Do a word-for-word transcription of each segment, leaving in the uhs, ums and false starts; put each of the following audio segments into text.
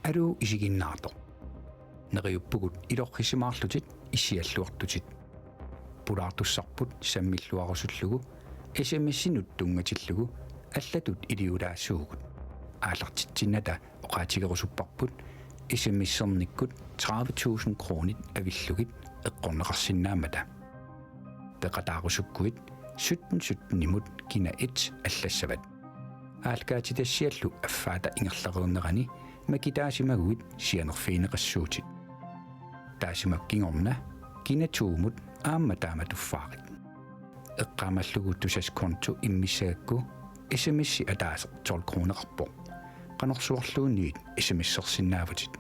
Aluu isiginnaartoq. Neriuppugut ilorrisimaarlutit issialluartutit. Pulaartussarput sammilluarusullugu S M S-inut tunngatillugu allatut iliulaassuugut. Aallartitsinnata oqaatigerusupparput S M S-ernikkut tredive tusind kronit avillugit eqqorneqarsinnaammata. Peqataarusukkuit sytten sytten-imut kina et allassavat. Aallakaatitassiallu affaata ingerlareernerani makitaasimaguit sianerfigineqassuutit. Taassuma kingorna kina to-mut aamma taamatuffaarit. Eqqaamallugu Tusass konto immissagakku S M S-i ataaseq tolv kroneqarpoq. Qanorsuarluunniit S M S-ersinnaavutit.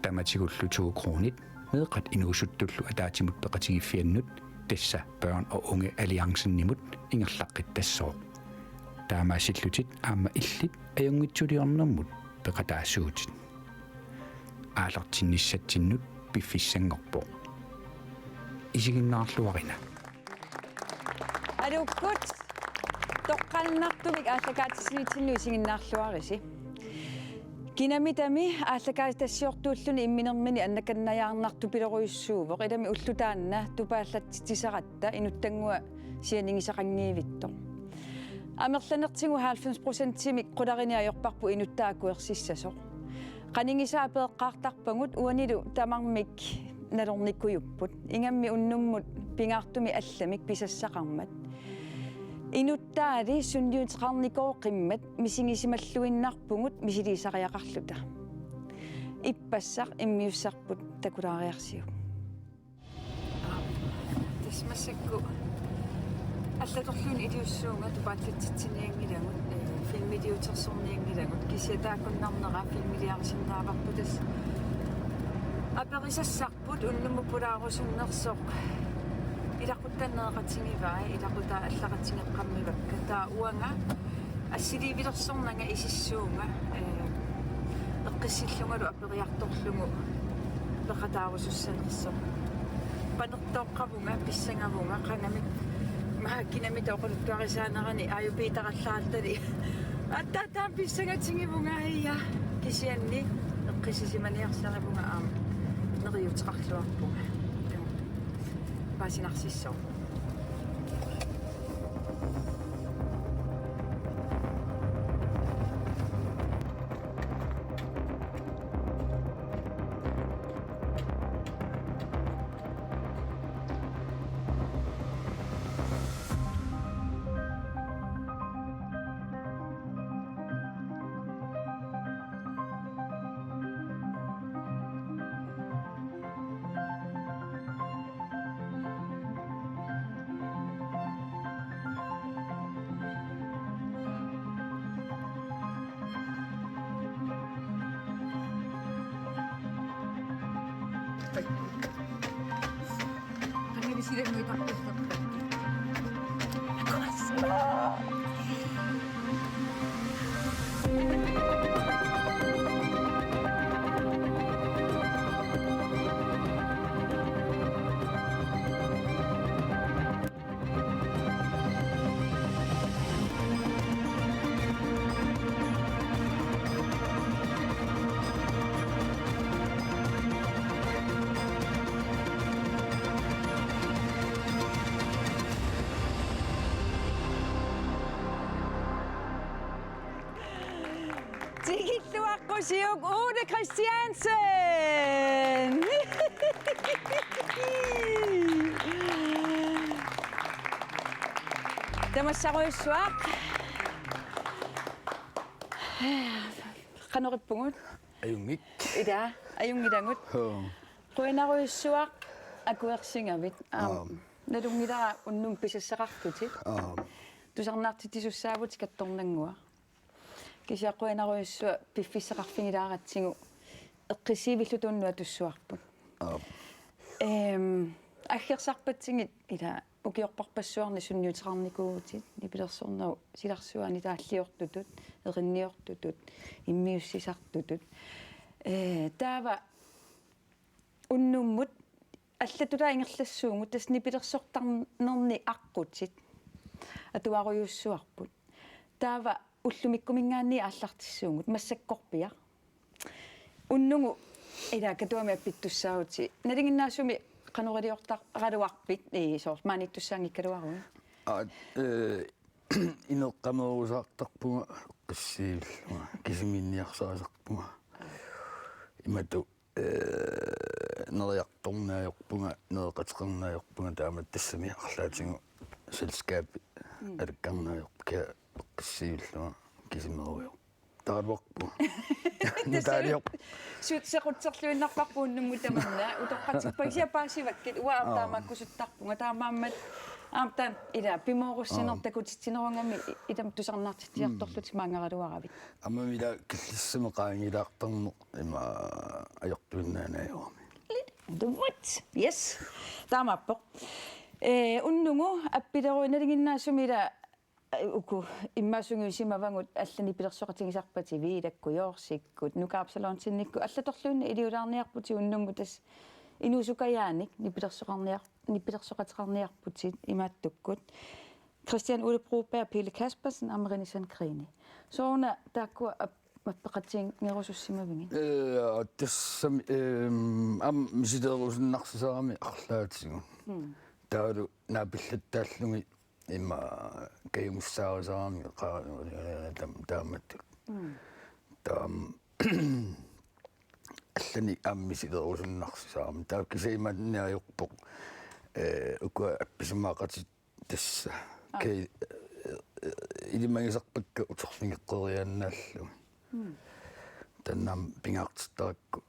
Tamatigullu to kronit meeqqat inuusuttullu ataatsimut peqatigiiffiannut, tassa Børn og Unge Alliancen-imut, ingerlaqqittassooq. Taamaasillutit aamma illit ajunngitsuliornermut peqataassuutit. Aallartinnissatsinnut piffissanngorpoq. Isiginnaarluarina. Aluukkut, toqqaannartumik aallakaatitsinitsinnut isiginnaarluarisi. Kinamitami aallakaatitassiortuulluni imminermini annakannajaarnartupilorujussuuvoq, ilami ulloq taanna tupaallatsitsisaratta inuttannguaq sianigisaqanngivittoq. Amerlanertigut halvfems procentimik qularineq ajorparput inuttaa akuersissasoq. Qanigisat apereqqaartarpagut, uanilu tamarmik nalornikujupput. Ingammik unnummut pingaartumik allamik pisassaqarmat. Inuttaali sunniuteqarnikooqimmat misigisimalluinnarpugut misiliisariaqarluta. Ippassaq immiussarput takulaariarsiuk. Tassa massakkut allatorluunniit iliussuunga tupaallatsitsinianngilagut, eh, filmiliutersornianngilagut, kisianni taakkuinnarnera filmiliarisinnaavarput, tassa aperisassarput unnummut pulaarusunnersoq. Ilaquttat nereqatigivai, ilaquttat allaqatigeqqammivakka. Taava uanga assiliivilersornanga isissuunga, eh, eqqissillungalu aperiartorlugu peqataarusussanersoq. Panertooqqavunga, pissangavunga, qangamik maakkinamita oqaluttuarisaanerani aajupitarallaartali. Aatsaat taama pissangatigivunga, ja. Kisianni eqqissisimaniarsarivunga aamma neriuuteqarluarpunga. Paasinarsissaaq. Tikilluaqqusiuk Ole Christiansen. Tamassaarujussuaq. Qanoq ippugut? Ajunngik. Ila, ajunngilagut. Hoo. Qujanarujussuaq akuersingavit. Aam. Aam. Nalunngilara unnummut pisassaqartutit. Aam. Tusarnaartitsisussaavutit kattornannguaq. Kisianni qujanarujussuaq piffissaqarfigilaaratsigu, eqqissivilluta unnuk atussuarput. Aap. Ehm, aggersarpatsigit ila ukiorparpassuarni sunniuteqarnikuuvutit, nipilersornerup silarsuani taalliortutut, erinniortutut, immiussisartutut. Eh, taava unnummut allatulaa ingerlassuugut, tassa nipilersortarnerni aqqutit atuarujussuarput. Taava ullumikkuminngaanniit aallartissuugut, massakkorpiaq. Unnugu ila Katuami appittussaavutit. Nalinginnaasumik qanoq iliortaraluarpit, ii, soorlu maaniittussaanngikkaluaruit? Aa, ee, ineqqameerusaartarpunga, qissiillunga, kisimiinniarsarisarpunga. Imatut, ee, neriartorneq ajorpunga, nereqateqarneq ajorpunga, taama tassami arlaatigut selskabit Mm. alakkarneq ajorpunga, qissiillunga, kisimeerujoq. Taavalu. Tassa Nutaaliorp. Su-, sequtserluinnarparput unnummut tamanna, utoqqatsippat kisianni paasivakkit, uanga aamma Aa. taamaakkusuttarpunga, taamaammat, aamma taanna ila pimoorussineq Aa. takutitsinerugami i-, ilami tusarnaartitsiartorlutit Mm. maanngaraluaravit. Aamma ila killissamik qaangilaartarneq ima ajortuinnaanajorami. Little bit. Yes. Taamaappoq. Ee, unnugu appileruit nalinginnaasumik ila uku immaasungiusimavagut allanik nipilersoqatigisarpatit Viilakku, Joorsikkut, Nuka Absalonsennikkut, allatorluinnaq iliulaarniarputit unnummut tassa inuusukajaanik nipilersoqarniar-, nipilersoqateqarniarputit imaattukkut. Christian Ole Broberg, Pele Kaspersen, aamma René Sandgreni. Sooruna taakkua ap-, appeqatigerusussimavigit? Ee, tassami, ehm, aamma misileerusunnarsisarami arlaatigut. Mm. Taavalu naapillattaallugit ima kajumissaarisarami qa-, tam-, taamatut. Mm. Taam-, allanik aamma misileerusunnarsisarami. Taava kisianni imanniarpoq, ee, ukua appisimaaqatit tassa. Aa. Kay-, ee, ilimagisarpakka uterfigeqqeriaannaallugit. Mm. Taanna aamma pingaartittarakku,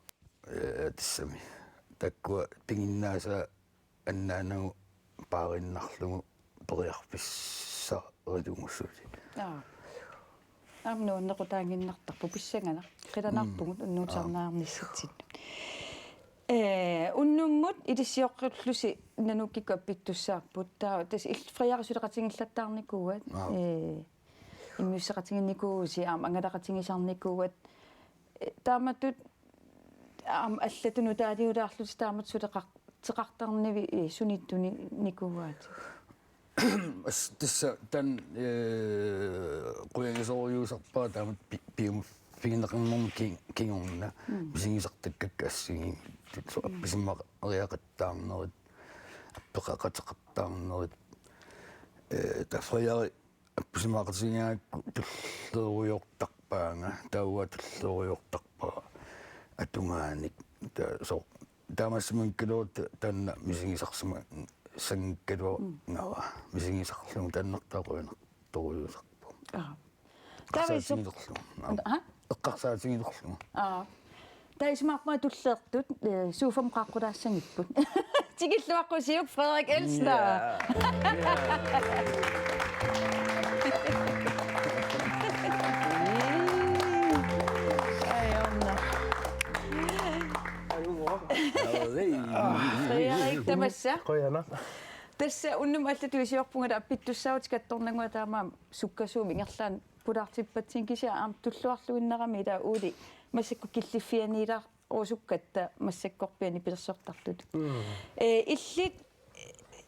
ee, tassami. Taakkua piginnaasaat annaanagu paariinnarlugu periarfissarilugu suli. Aa. Aamma nuannequtaaginnartarpoq pissanganaq. Qilanaarpugut Mm. unnuup Aa. sarnaarnissatsinnut. Ee, unnummut ilissiorlusi nanukkikku appittussaapput. Taava tassa il-, frieri suleqatigillattaarnikuuat. Aa. Ee, immiusseqatigiinnikuuvusi aamma angalaqatigisarnikuuat. Ee, taamatut aamma allatut nutaaliulaarlutit taamatut suleqar-, -teqartarnivit, ee, sunittuni-, nikuuaatit? As-, tassa taanna, ee, qujagisorujussuusarpara taamatut pi-, pium-, pigineqarnermut ki-, kingorna. Mm. Misigisartakkakka assigiinngitsut. Soorlu Mm. appisimariaqattaarnerit, appeqaqateqattaarnerit. Ee, taava frieri appisimaaqatigigaangakku tulleriiortarpaanga, taava tulleriiortarpara atugaanik. Ta-, so-, taamaassimagaluarutta taanna misigisarsimassanngikkaluarnanga. Mm. Misigisarlugu taannartaa qujanartorujussuusarpoq. Aa. Taava isu- Eqqarsaatigilerlugu. Aa. Aa? Eqqarsaatigilerlugu. Aa. Taava isumaqarpunga tulleertut, ee, sofamu qaaqqulaassanngippat. Tikilluaqqusiuk Frederik Elstad. Ja. Ja. Ajorna. Frederik, tamassa. Qujanaq. Tassa unnummut allatut ilissiorpunga appittussaavutit kattornannguaq taamaammat sukkasuumik ingerlaannaq pulaartippatsigit kisianni aamma tulluarluinnarami ila Ole massakkut killiffianiilaarusukkatta massakkorpiaq nipilersortartutut. Mm. Ee, illit,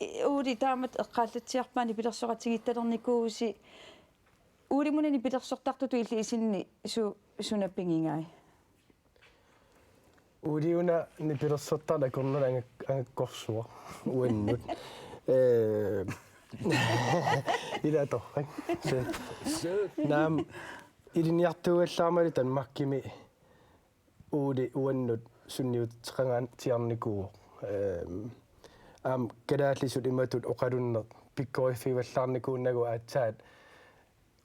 ee, Ole taamatut eqqaallatsiarpaat nipilersoqatigiittalernikuuvusi Olemuna nipilersortartutut illit isinni su-, suna pigigai? Ole una nipilersortartoq akornanni angak-, angakkorsuaq uannut. Ee, ila torrak. Se. Naamik ilinniartuugallaarmalu Danmarkimi Ole uannut sunniuteqangaatsiarnikuuvoq. Ehm, aamma kalaallisut imatut oqalunneq pikkoriffigivallaarnikuunnagu aatsaat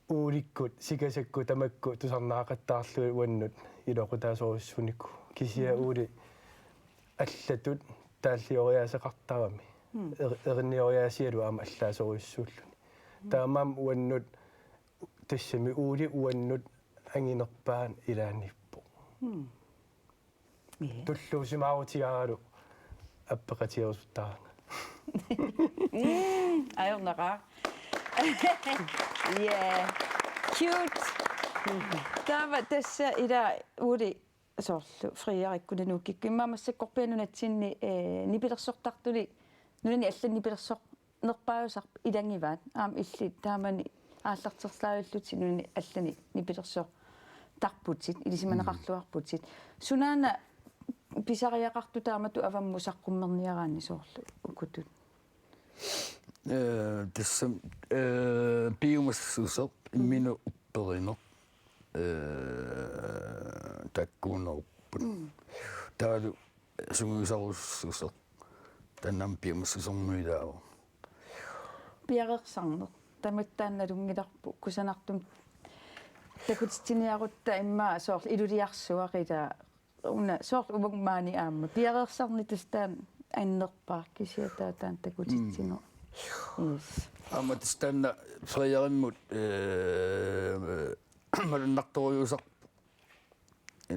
Olekkut, Sikasakkut tamakku tusarnaaqattaarlugit uannut iluaqutaasorujussuunikuuvoq. Kisianni Mhm. Ole allatut taallioriaaseqartarami. Mm. Er-, erinnioriaasialu aamma allaasorujussuulluni. Mm. Taamaammat uannut tassami Ole uannut anginerpaat ilaanniippoq. Mm. Ja. Tulluusimaarutigaaralu appeqatigerusuttaaranga. Ajornaqaaq. Ja. Cute. Taava tassa ila Ole soorlu Frederikku nanukkikku immaqa massakkorpiaq nunatsinni, eh, nipilersortartuni nunani allani nipilersoq- nerpaajusarput ilagivaat, aamma illit taamani aallarterlaavillutit nunani allani nipilersoq-, tarputit, ilisimaneqarluarputit. Sunaana pisariaqartut taamatut avammut saqqummerniaraanni soorlu ukutut? Eh, tassami, eh, piumassuseq, imminut upperineq, eh, taakkuunerupput. Mm. Taavalu sungiusarussuseq. Taanna aamma piumassusermut ilaavoq. Piareersarneq. Tamatta taanna nalunngilarput kusanartumik takutitsiniarutta immaqa soorlu iluliarsuaq ila una soorlu uagut maani aamma. Piareersarneq tassa taanna annerpaaq kisianni taava taanna takutitsineq. Mm. Yes. Aamma tassa taanna Frederimmut, eh, malunnartorujussuusarpoq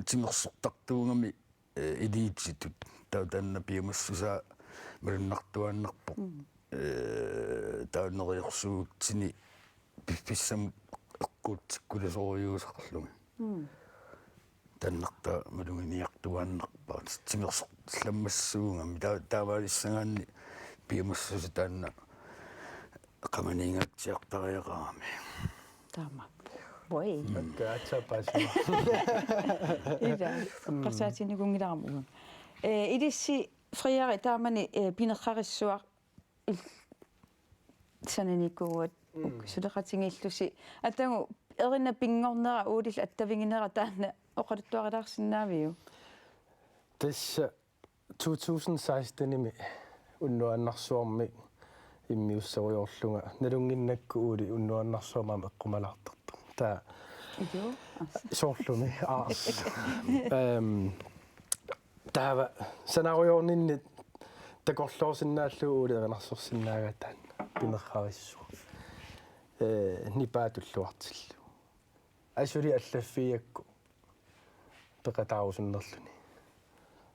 timersortartuugami eh, elititut. Taava taanna piumassusaa malunnartuaannarpoq. Mm. Eh, taava neriorsuutini piffissamut eqquutsikkulisorujuusarlugit. Mm. Taannartaa maluginiartuaannarpara. Timersortillammassuugami. Taa-, taamaalissagaanni piumassuseq taanna qamaniingaatsiartariaqarami. Taama. Voi. Makkaatsa paasua. Ila, eqqarsaatiginikuunngilarama uanga. Eh, ilissi Frederik taamani, eh, pinerrarissuaq il-, sananikuuat. Mm. Uk-, suleqatigiillusi. Atagu erinaq pinngornera Uulillu attaviginera taanna oqaluttuarilaarsinnaaviuk? Tassa to tusind seksten-imi unnuaannarsuarmi immiusserujoorlunga nalunnginnakku Uuli unnuaannarsuarmi aamma eqqumalaartartoq. Taava Idu, aas. Soorlumi, aas. Ehm, taava sanarujoorninni takorloorsinnaallugu Uuli erinarsorsinnaagaat taanna pinerrarissuaq. Eh, nipaa tulluartillugu. Asuli allaffiigakku peqataarusunnerluni.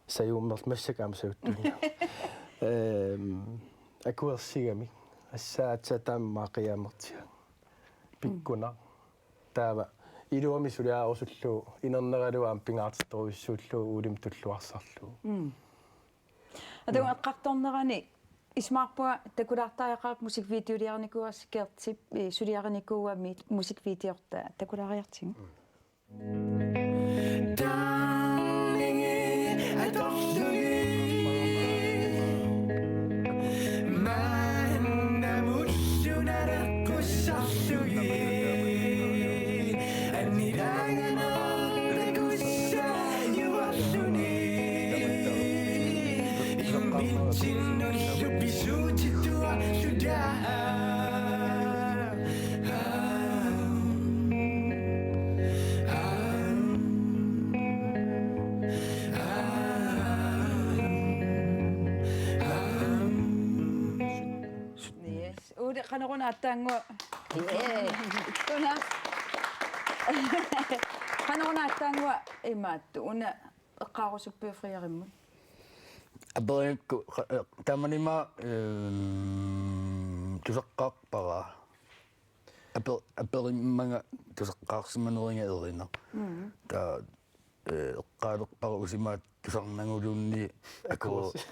Sajuummerluni massakkut aamma sajuttuinnaq. Ehm, akuersigamik. Assaat aatsaat taama qiiammertiga. Pikkunaq. Taava iluamik suliarusullugu inerneralugu aamma pingaartittorujussuullugu Uulimut tulluarsarlugu. Mm. Atagu eqqartornerani isumaqarpunga takulaartariaqarput musikvideoliarinikuuara Gertip, eh, suliarinikuugamik musikvideortaa takulaariartigu. Darling, atorlugit. Maannamut Yes. Uuli, qanoruna aatsaannguaq? Ee. Una. Qanoruna aatsaannguaq imaattoq? Una eqqaarusuppiuk Frederimmut? Aperigakku, qa-, eh, tamanima, ehm, tusaqqaarpara. Ape-, aperimmanga tusaqqaarsimaneriga erinaq. Mm. Taava, eh, eqqaalerpara usimaat tusarnaguluunniit akuer-, Akuersi.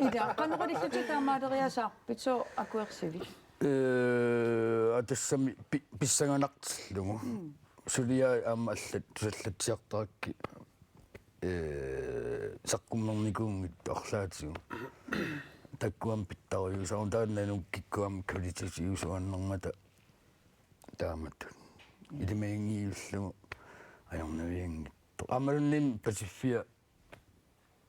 Ila, qanoq ilillutit taamaaleriasaarpit, sooq akuersivit? Eh, aa tassami pi-, pissanganartillugu. Mm. Suliai aamma allat tusallatsiartarakkit, eh, saqqummernikuunngitsut arlaatigut. Taakku aamma pitsarujuusarami taanna nungukkut aamma kvalitetiusuaannarmata taamatut. Ilimaginngivillugu ajornavianngitsoq. Aammaluunniit Pasiffia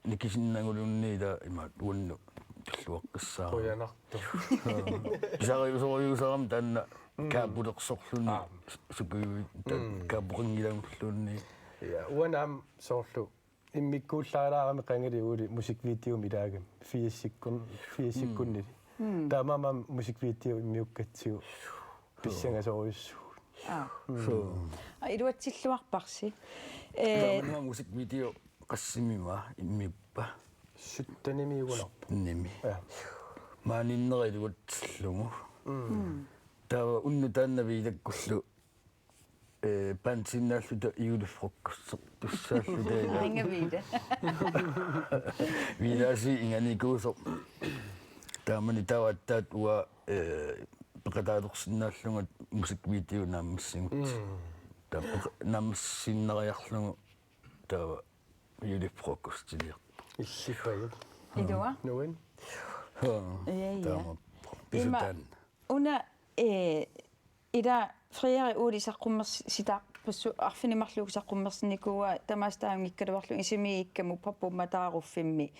nikisinnaguluunniit ila imaattoq uannut tulluaqqissaarami. Qujanartoq. Pisariusorujussuusarami taanna Mm. kaapulersorluni Aap. sukujuit ta-, Mm. kaapoqanngilagulluunniit. Ja, uanga aamma soorlu immikkuullaalaarami qangali Uuli musikvideomik ilaagami firsikkun-, firsikkunnili. Mm. Taamaammat musikvideo immiukkatsigu pissangasorujussuuvoq. Aa. Mm. Suu. Aa, iluatsilluarparsi. Ee, tamanna musikvideo qassimiva immiuppa? Syttenimiugunarpoq. Syttenimi. Ja. Maaniinnera iluatsillugu. Mm. Mm. Taava unnuk taanna Viilakkullu, eh, bandiinnaalluta julefrokostertussaalluta ila. Ringa Viila. Viilaasi inganikuusoq. Taamani taava aatsaat uanga, eh, peqataalersinnaallunga musikvideo naammassigutsigu. Mm. Taava nammissinnariarlugu taava julefrokostiliarpoq. Illipajuk. Ilua? Nuin. Ja, ja. Taama. Ima pisutaan. Una, eh, ila Frederik Ole saqqummersitarpassu arfineq-marluk saqqummersinnikuuaa tamaasa taanngikkaluarlugu isimiikkamut pappummataaruffimmik.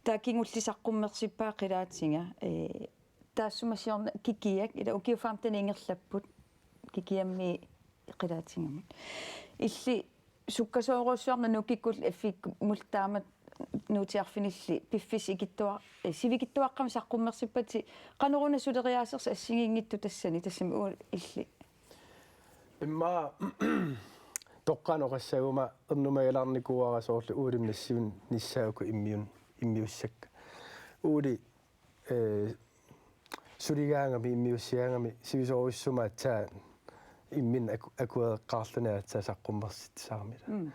Taava kingulleq saqqummersippaa qilaatiga. Eh, taassuma siorna kikiak, ila ukiut femten ingerlapput, kikiammi qilaatigamut. Illit sukkasoorujussuarnik nukikkut F I-mut taamatut nutiarfinillit piffissaq ikittua-, eh, sivikitsuaqqamik saqqummersippatit, qanoruna suleriaasersut assigiinngitsut tassani, tassami Ole illit? Immaqa toqqaannaq oqassaguma ernumagalaarnikuuara soorlu Olemik nassiunissaa uku immiun-, immiussakka. Ole, eh, suligaangami, immiussigaangami, sivisoorujussuarmik aatsaat imminut aku-, akuereqqaarluni aatsaat saqqummersitsisarami. Mm.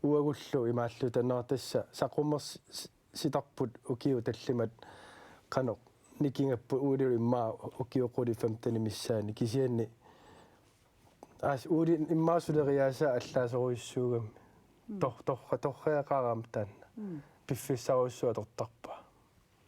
Uagullu imaalluta, nå, tassa saqqummersi-, sitarput ukiut tallimat qanoq nikingapput, Olelu immaqa ukiut qulit femtenit missaanni, kisianni aas Ole immaqa suleriaasaa allaasorujussuugami. Mm. Tor-, torra-, torragaqarami taanna. Mm. Piffissarujussuaq atortarpaa.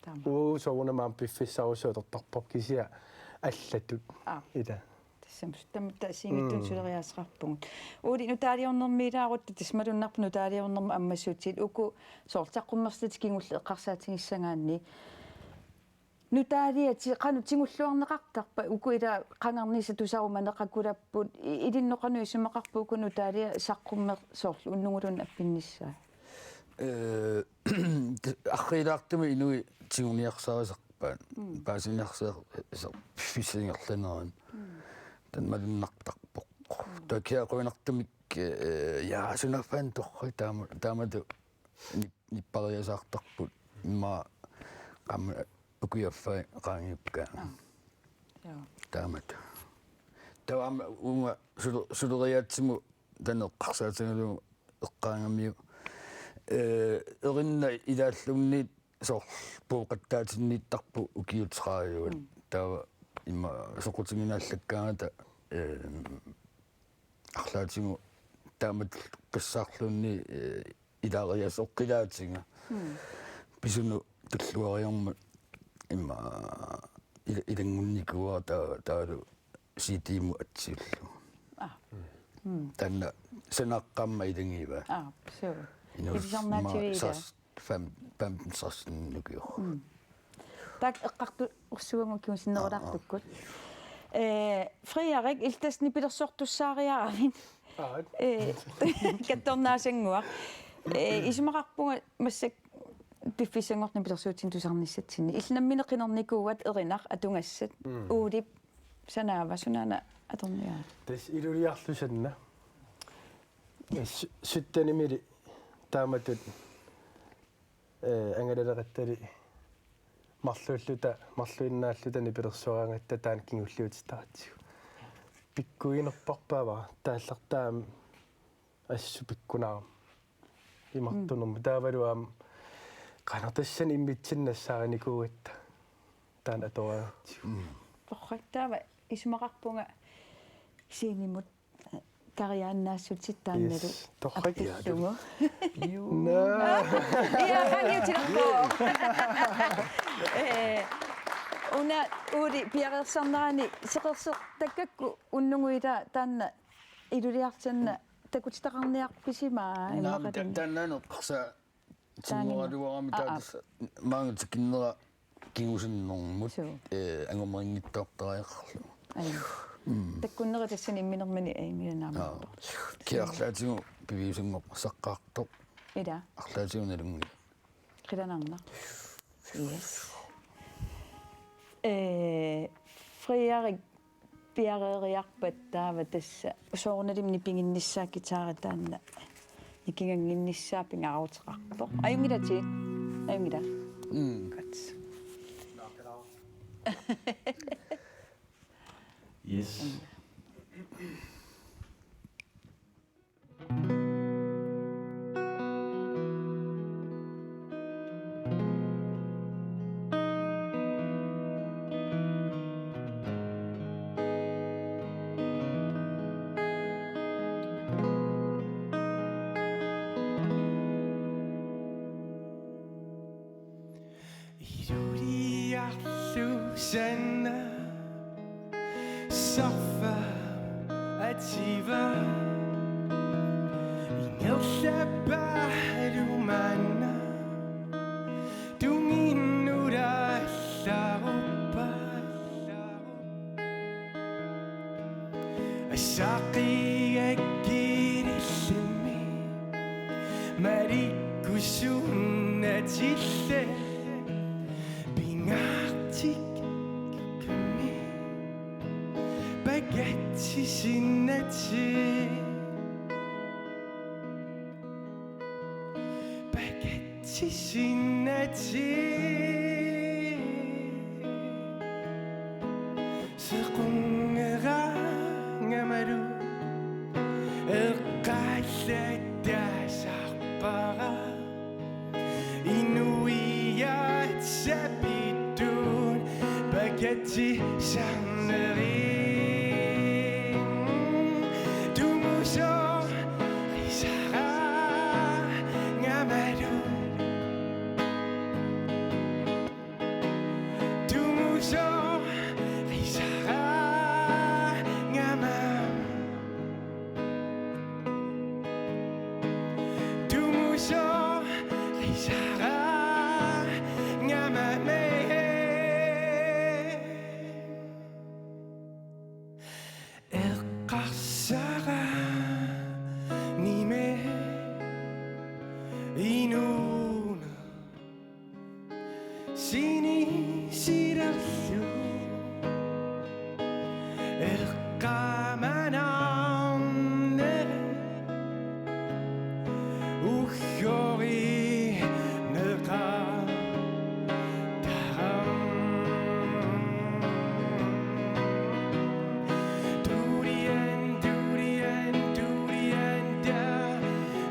Taama. Uu, soorunami aamma piffissarujussuaq atortarpaa, kisianni allatut. Aa. Ila. Tassami tamatta assigiinngitsunik, mm, suleriaaseqarpugut. Ole, nutaaliornermiilaarutta, tassa malunnarpoq nutaaliornermut ammassutsit, uku soorlu saqqummersitat kingulleq eqqarsaatigissagaanni. Nutaaliatit qanoq tigulluarneqartarpa, uku ila qangarnissat tusarumaneqakulapput, i-, ilinnut qanoq isumaqarpa uku nutaaliat saqqummersut soorlu unnuguluunniit appinnissaat? Eh, arriilaartumik inuit tiguniarsarisarpaat. Mm. Paasiniarsarisarpaat piffissap ingerlanerani. Mm. Taanna malunnartarpoq. Mm. Taava kiaquinartumik, eh, ja, sunaaffa torrak taama-, taamatut nip-, nippariasaartarput immaqa qaammat ukiup affaa qaangiukkaangat. Aa. Joo. Taamatut. Taava aamma uunga sulu-, suleriaatsimut taanna eqqarsaatigalugu eqqaagamiuk, eh, erinnat ilaalluunniit soorlu pooqattaatinniittarput ukiut tredive. Mm. Taava immaqa soqutiginnaallakkaangata, eh, arlaatigut taamatullu qissaarluunniit, eh, ilaariasoqqilaatiga. Mm. Pisunut tulluariarmat immaqa ila-, ilanngunnikuuara taa-, taavalu C D-mut atsiullugu. Aa. Mm. Taanna sanaaqqammat ilagivaat. Aa, suu. Inuussutissarnaativiit, immaqa ila? Sas-, fem-, femten seksten ukiut. Mm. Taakku eqqartorsuugut kingusinnerulaartukkut. Aa, aa. Eh, Frederik, illit tassa nipilersortussaariaravit. Aa. Eh, kattornaasannguaq. Eh, isumaqarpunga massakkut piffissanngortinnut nipilersuutinut tusarnissatsinnik. Illit nammineq qinernikuuat erinat atugassat. Mm. Olep sanaava, sunaana atorniarpa? Tassa iluliarlusanna. Sy-, syttenimili taamatut, eh, angalaleqattali marluulluta, marluinnaalluta nipilersuaraangatta taanna kingulliuttaratsigu. Pikkuinerparpaava taallartaam assut pikkunarami. Imartunermi. Mm. Taavalu aamma qanoq tassani immitsinnut nassaarinikuugatta taanna atoraangatsigu. Mm. Torrak, taava isumaqarpunga scenemut, eh, kariaannaassutit taannalu. Yes. Torrak. Appillugu. Juu. Naa. Ja, qaangiutilerpoq. Eh, una Ole piareersarnerani seqersertakkakku unnugu ila taanna iluliartanna takutitaqarniarpisimaa? Naamik, immaqa ta-, taannaana eqqarsaa-, taanna. Tiguaraluarami. Aa, aa. Taava tassa maanga tikinnera kingusinnermut, suu, eh, angumerinngitsoortariaqarlugu. Ai. Mm. Takkunneri tassani imminermini ajunngilaq naamik. Aa. Kia arlaatigut piviusunngorsaqqaartoq. Ila. Arlaatigut nalunngilara. Qilanaarnaq. Yes. Eh, Frederik, piareeriarpat taava tassa soorunalimi nipiginnissaa, guitari taanna nikingannginnissaa pingaaruteqarpoq. Ajunngilatit? Ajunngilaq? Mm. Godt. Yes. Mm. Sanna sarfa ativa ingerlappalumanna tunginnulaallaruppa assaqigakkilillimi malikkusunnatilli pingaartikkami pakatsisinnatik pakatsisinnatik sequnngeraangamalu eqqaallattaasarpara inuiaat sapittut pakatsisarnerit tumusorisaraangamalu tumusorisaraangama tumusorisaraangama me eqqarsaraanni me inuuna sinisilerlu eqqaamanarneq uggorineqaataram tulian tulian tulian ta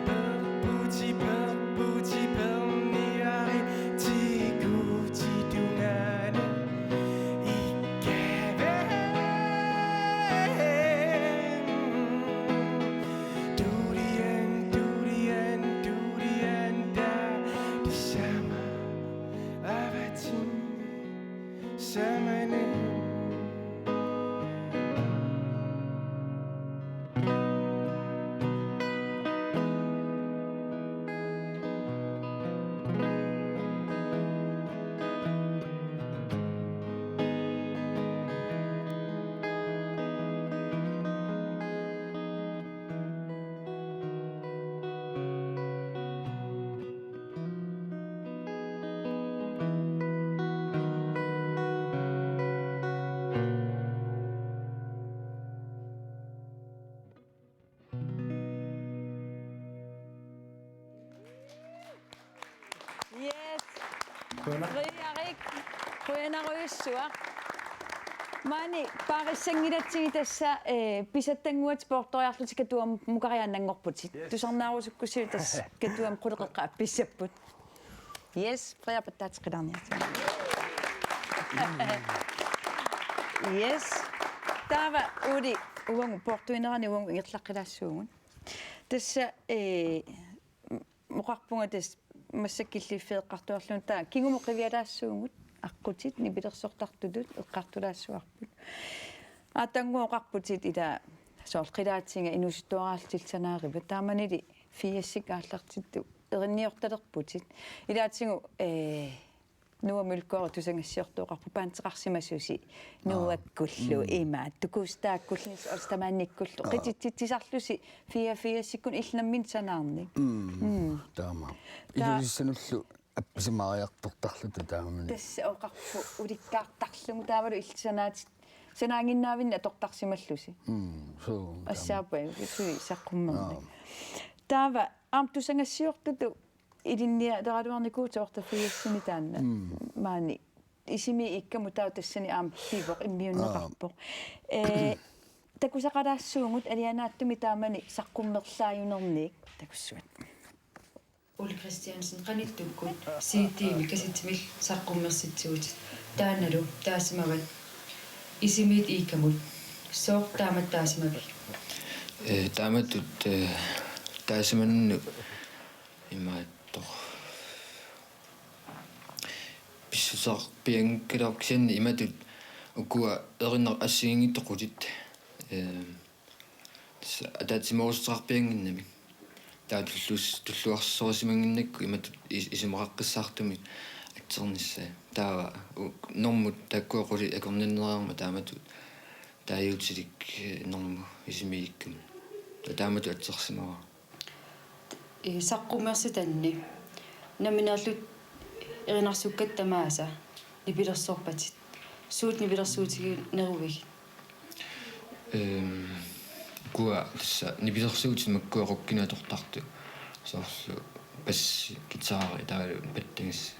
perputi perputi perniari tikuti tungaanut ikkave tulian tulian tulian ta tassama avatinni samani. Yes. Qujanaq. Frederik, qujanarujussuaq. Maani paarissanngilatsigit tassa, eh, pisattannguatit poortoriarlutit Katuamukariaannanngorputit. Yes. Tusarnaarusukkussigit tassa Katuami qulit qeqqat appissapput. Yes, Frederik pattaateqqilaarniartigu. Yes. Taava Uli uagut poortuinerani uagut ingerlaqqilaassuugut. Tassa, eh, oqarpunga tassa massakkut killiffik eqqartuarlugu taava kingumut qivialaassuugut aqqutit nipilersortartutut eqqartulaassuarput. Aatannguaq oqarputit ila soorlu qilaatiga inuusuttuaraallutillu sanaarivat taamanili firsikkut aallartittut erinniortalerputit. Ilaatigut, eh, Noah Mølgaard tusagassiortoq oqarpoq paanteqarsimasusi Noahkkullu, mm, imaattoq Gustavkkullu Niels Olstemannillu. Aa. Qititsitsisarlusi fireogfirsikkut illit nammineq sanaarnik. Mm. Mm. Taama. Ta- Ilulissanullu appisimaariartortarluta taamani. Tassa oqarpoq ulikkaartarlugu taavalu illit sanaatit sanaannginnavinnik atortarsimallusi. Mm, suu, taama. Assaappaa, suli saqqummernik. Aa. Taava aamma tusagassiortutut ilinnialeraluarnikuutit otteogfirsimi taanna. Mm. Maani isimiit iikkamut taava tassani aamma pivoq immiunneqarpoq. Aa. Eh, takusaqalaassuugut alianaatsumik taamani saqqummerlaajunerniit takussuat. Ole Kristiansen, qanittukkut C D-mik kassettimik saqqummersitsigutit taannalu taasimavat isimiit iikkamut. Sooq taamatut taasimavigit? Eh, taamatut, eh, taasimanni imaattoq. Pissut Pianngikkaluarpoq kisianni imatut ukua erinaq assigiinngitsut qulit. Ehm, tassa ataatsimoorussuteqarpiannginnamik. Taava tullus-, tulluarsorisimanginnakku imatut is-, isumaqaqqissaartumik atsernissaa. Taava u-, normut taakkua qulit akornannereermat taamatut taaguutilik, eh, normu isimiikkami. Taava taamatut atsersimavara. Ee, saqqummersitanni. Nammineerlutit erinarsukkat tamaasa nipilersorpatit. Suut nipilersuutigineruigit? Ehm, ukua tassa nipilersuutit makkua rockinut atortartut. Soorlu bassi, guitari, taavalu pattagissat.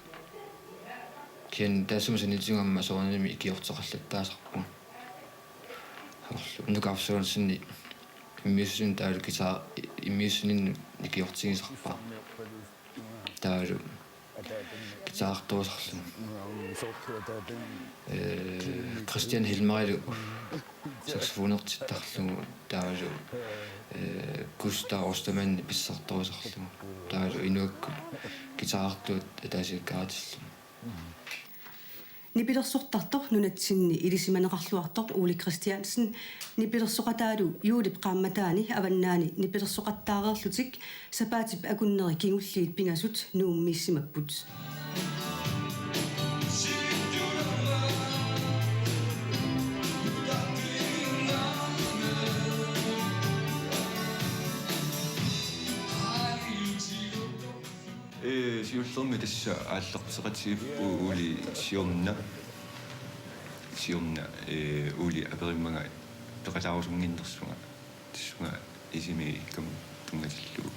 Kisianni taassuma sanitigut aamma soorunami ikiorteqallattaasarpunga. Soorlu Nuka Absalonsenip immiussineq taavalu guitar-, immiussineq ikiortigisarpara. Taavalu guitarertorusarlugu. Eh, Christian Helmerilu saxofonertittarlugu taavalu, eh, Gustav Ostermann bassartorusarlugu. Taavalu inuakkut guitarertuat ataasiakkaatillugit. Nipilersortartoq nunatsinni ilisimaneqarluartoq Ole Christiansen nipilersoqataalu juulip qaammataani Avannaani nipilersoqattaareerlutik sapaatip akunneri kingulliit pingasut Nuummiissimapput. Ee, siullermik tassa aallarteqatigiippugut Ole siorna. Siorna, ee, Ole aperimmagai peqataarusunnginnersunga. Tassunga isimiikkami tunngatillugu.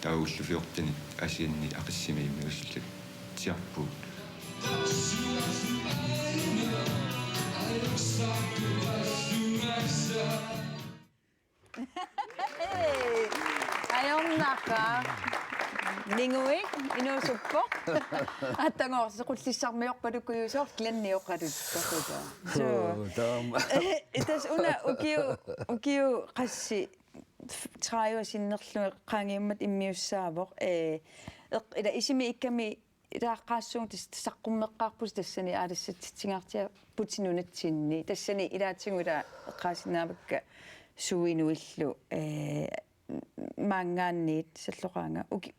Taava ulluni fjortenit Aasianni Aqissimit immiussilatsiarpugut. Ajornaqaaq. Ninguik inuusuppoq. Attangoorsi qullissarmiorpalukkujusoq Glenni oqaluttoqutaa. Suu. Suu, taama. Tassa una ukiu-, ukiut qassit tredive sinnerlugit qaangiummat immiussaavoq. Ee, eq-, ila isimiikkami ilaaqqaassuunga tassa saqqummikkaarpusi tassani aalassatsitsigaartiaarpusi nunatsinni. Tassani ilaatigut ila eqqaasinnaavakka suuinuillu, ee, maanngaanniit salloqaanga. Uki-,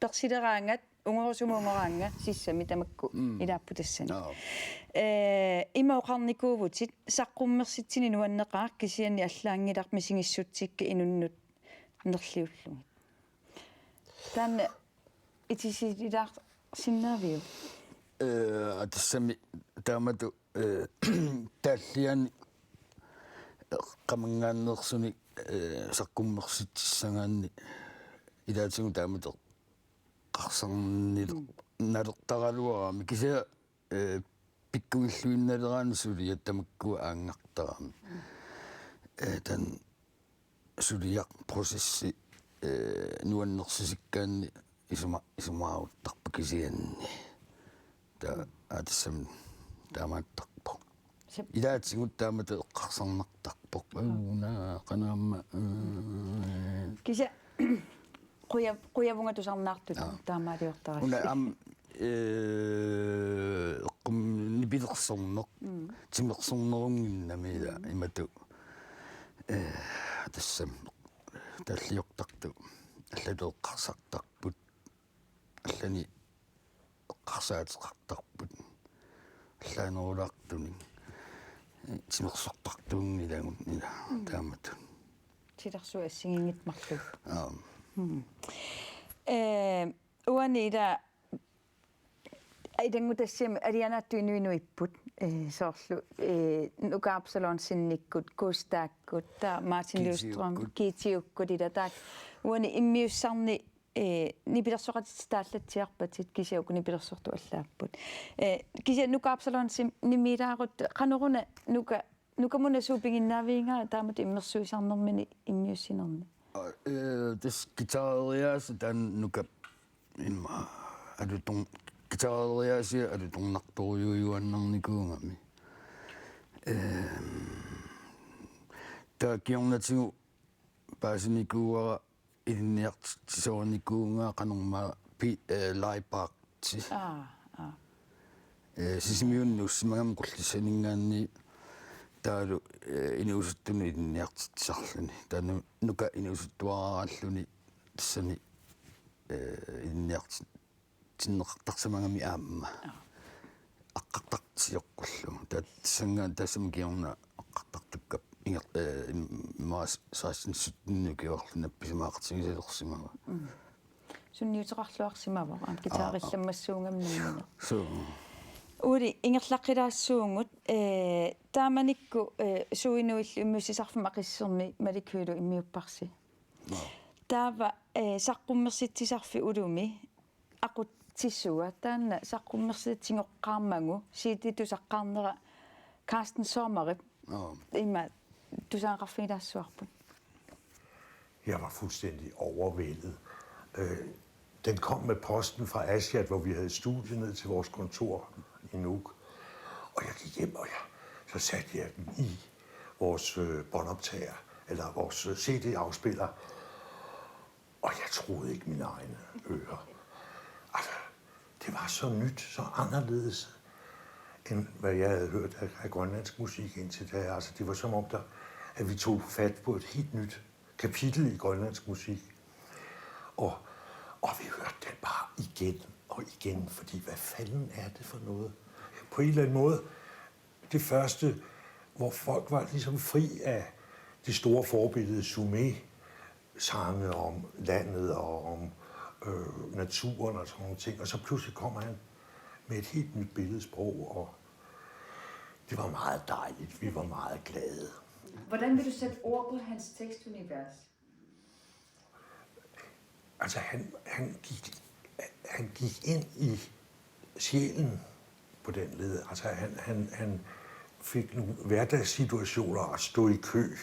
persileraangat, ungorusumik ungoraanga, sissami tamakku Mm. ilaapput tassani. Joo. Ee, ima oqarnikuuvutit, saqqummersitsineq nuanneqaaq kisianni allaanngilaq misigissutsikka inunnut nerliullugit. Taanna itisilaarsinnaaviuk? Ee, tassami taamatut, ee, taalliaani qamanngaanneersunik, ee, saqqummersitsissagaanni ilaatigut taamatut eqqarsarnil-, Mm. nalertaraluarami kisianni, ee, pikkunngilluinnaleraanni suliat tamakkua aanngartarami. Ee, taanna suliaq processi, ee, nuannersisikkaanni isuma-, isumaaruttarpoq kisianni. Ta-, aa, tassami taamaattarpoq. Sap- Ilaatigut taamatut eqqarsarnartarpoq. Uuna, qanaamma, ee. Kisianni quja-, qujavunga tusarnaartut Aa. taamaaliortarassi. Una am-, ee, eqqum nipilersorneq. Mm. Timersornerunnginnami ila Mm. imatut. Ee, tassami taalliortartut. Allatut eqqarsartarput. Allanik eqqarsaateqartarput. Allaanerulaartunik. Ee, timersortartuunngilagut ila Mm. taamatut. Tilersuut assigiinngitsut marluk. Aap. Mm. Ee, uani ila ilanngutassiami alianaattut inuit inuipput, ee, soorlu, ee, Nuka Absalonsenikkut, Gustavikkut, taava Martin Lystrøm, Giitiukkut. Giitiukkut ila taakku. Uani immiussarni, ee, nipilersoqatitit taallatsiarpatit kisianni uku nipilersortut allaapput. Ee, kisianni Nuka Absalonsenimiilaarutta qanoruna Nuka Nukamuna suut piginnaavigigaat taamatut immersuisarnermini immiussinerni? Aa, ee, tassa guitareriaaseq taanna Nukap immaqa alutor-, guitareriaasia alutornartorujuujuaannarnikuugami. Ehm, taava kingornatigut paasinikuuara ilinniartitsisorinikuugaa qanormaa pi-, ee, Leiparti. Aa, aa. Eh, Sisimiuni nuussimagami Qullissaninngaanniit taavalu, eh, inuusuttunut ilinniartitsisarluni. Taava Nuka inuusuttuaraaralluni tassani, eh, ilinniarti-, tinneqartarsimagami aamma. Aa. Aqqartartut sioqqullugu. Taava tassanngaanniit tassami kingorna aqqartartukkap inger-, eh, im-, immaqa seksten sytten ukiorlu nappisimaaqatigisalersimavaa. Mm. Sunniuteqarluarsimavoq, aamma guitarillammassuugami nammineq. Suu. Uuli ingerlaqqilaassuugut, eh, taamanikkut, eh, suinuillu immiussisarfimmi Aqissermi Malik Høegh-lu immiupparsi. Aa. Taava, eh, saqqummersitsisarfik ulumi aqutsisua, taanna saqqummersitsigoqqaarmagu C D tusaqqaarnera Carsten Sommerip. Aa. Ima tusagaqarfigilaassuarput. Jeg var fuldstændig overvældet. Øh, den kom med posten fra Aasiaat, hvor vi havde studie, ned til vores kontor i Nuuk. Og jeg gik hjem, og jeg, så satte jeg den i vores, øh, båndoptager, eller vores, øh, C D-afspiller. Og jeg troede ikke mine egne ører. Altså, det var så nyt, så anderledes, end hvad jeg havde hørt af, af grønlandsk musik indtil da. Altså, det var som om, der, at vi tog fat på et helt nyt kapitel i grønlandsk musik. Og, og vi hørte den bare igen og igen, fordi hvad fanden er det for noget? På en eller anden måde, det første, hvor folk var ligesom fri af det store forbillede Sumé, sange om landet og om, øh, naturen og sådan nogle ting. Og så pludselig kommer han med et helt nyt billedsprog, og det var meget dejligt. Vi var meget glade. Hvordan vil du sætte ord på hans tekstunivers? Altså, han, han gik, han gik ind i sjælen på den led. Altså, han, han, han fik nogle hverdagssituationer at stå i kø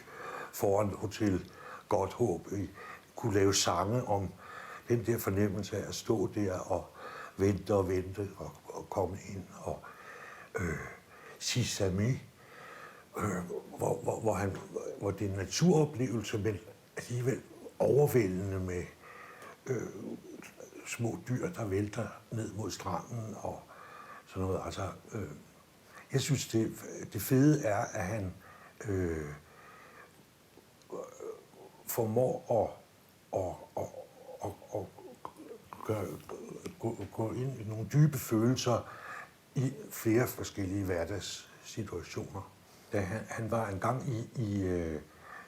foran Hotel Godthåb, i, kunne lave sange om den der fornemmelse af at stå der og vente og vente og, og komme ind og, øh, Sisami, øh, hvor, hvor, hvor, han, hvor det er en naturoplevelse, men alligevel overvældende med, øh, små dyr, der vælter ned mod stranden og sådan noget. Altså, øh, jeg synes, det, det fede er, at han, øh, formår at, at, at, at, at gøre, gå, gå ind i nogle dybe følelser i flere forskellige hverdagssituationer. Da han, han var engang i, i, øh,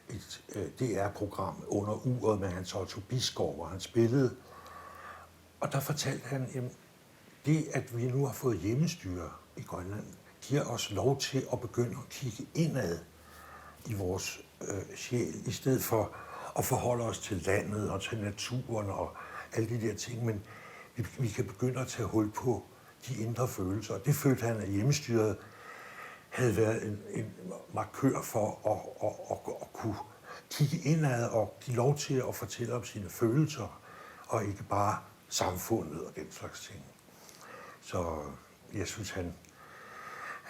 et, øh, D R-program under uret med Hans Otto Bisgaard, hvor han spillede. Og der fortalte han, jamen, det, at vi nu har fået hjemmestyre i Grønland, giver os lov til at begynde at kigge indad i vores, øh, sjæl, i stedet for at forholde os til landet og til naturen og alle de der ting, men vi, vi kan begynde at tage hul på de indre følelser. Og det følte han, at hjemmestyret havde været en, en markør for at, at, at, at kunne kigge indad og give lov til at fortælle om sine følelser, og ikke bare samfundet og den slags ting. Så jeg synes, han,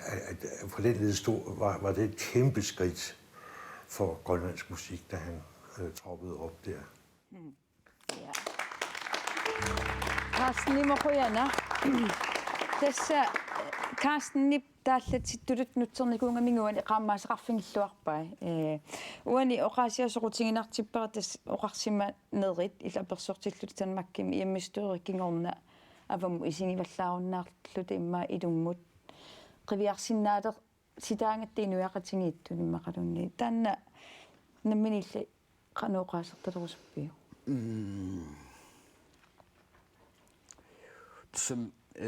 at, at på den led stod, var, var det et kæmpe skridt for grønlandsk musik, da han, øh, troppede op der. Mm. Ja. Carstenimut qujanaq. Tassa, eh, Carstenip taallatsittutut nutsernikuugamigit uani eqqaamasassaqarfigilluarpai. Eh, uani oqaasia soqutiginartippara tassa oqarsimanerit illit apersortillutit Danmarkimi hjemmestyret kingorna avammut isigivallaarunnaarluta immaqa ilummut qiviarsinnaaler- sitaagatta inuiaqatigiittut immaqaluunniit. Taanna nammineq illit qanoq oqaasertalerusuppiuk? Mm. Tassami, eh,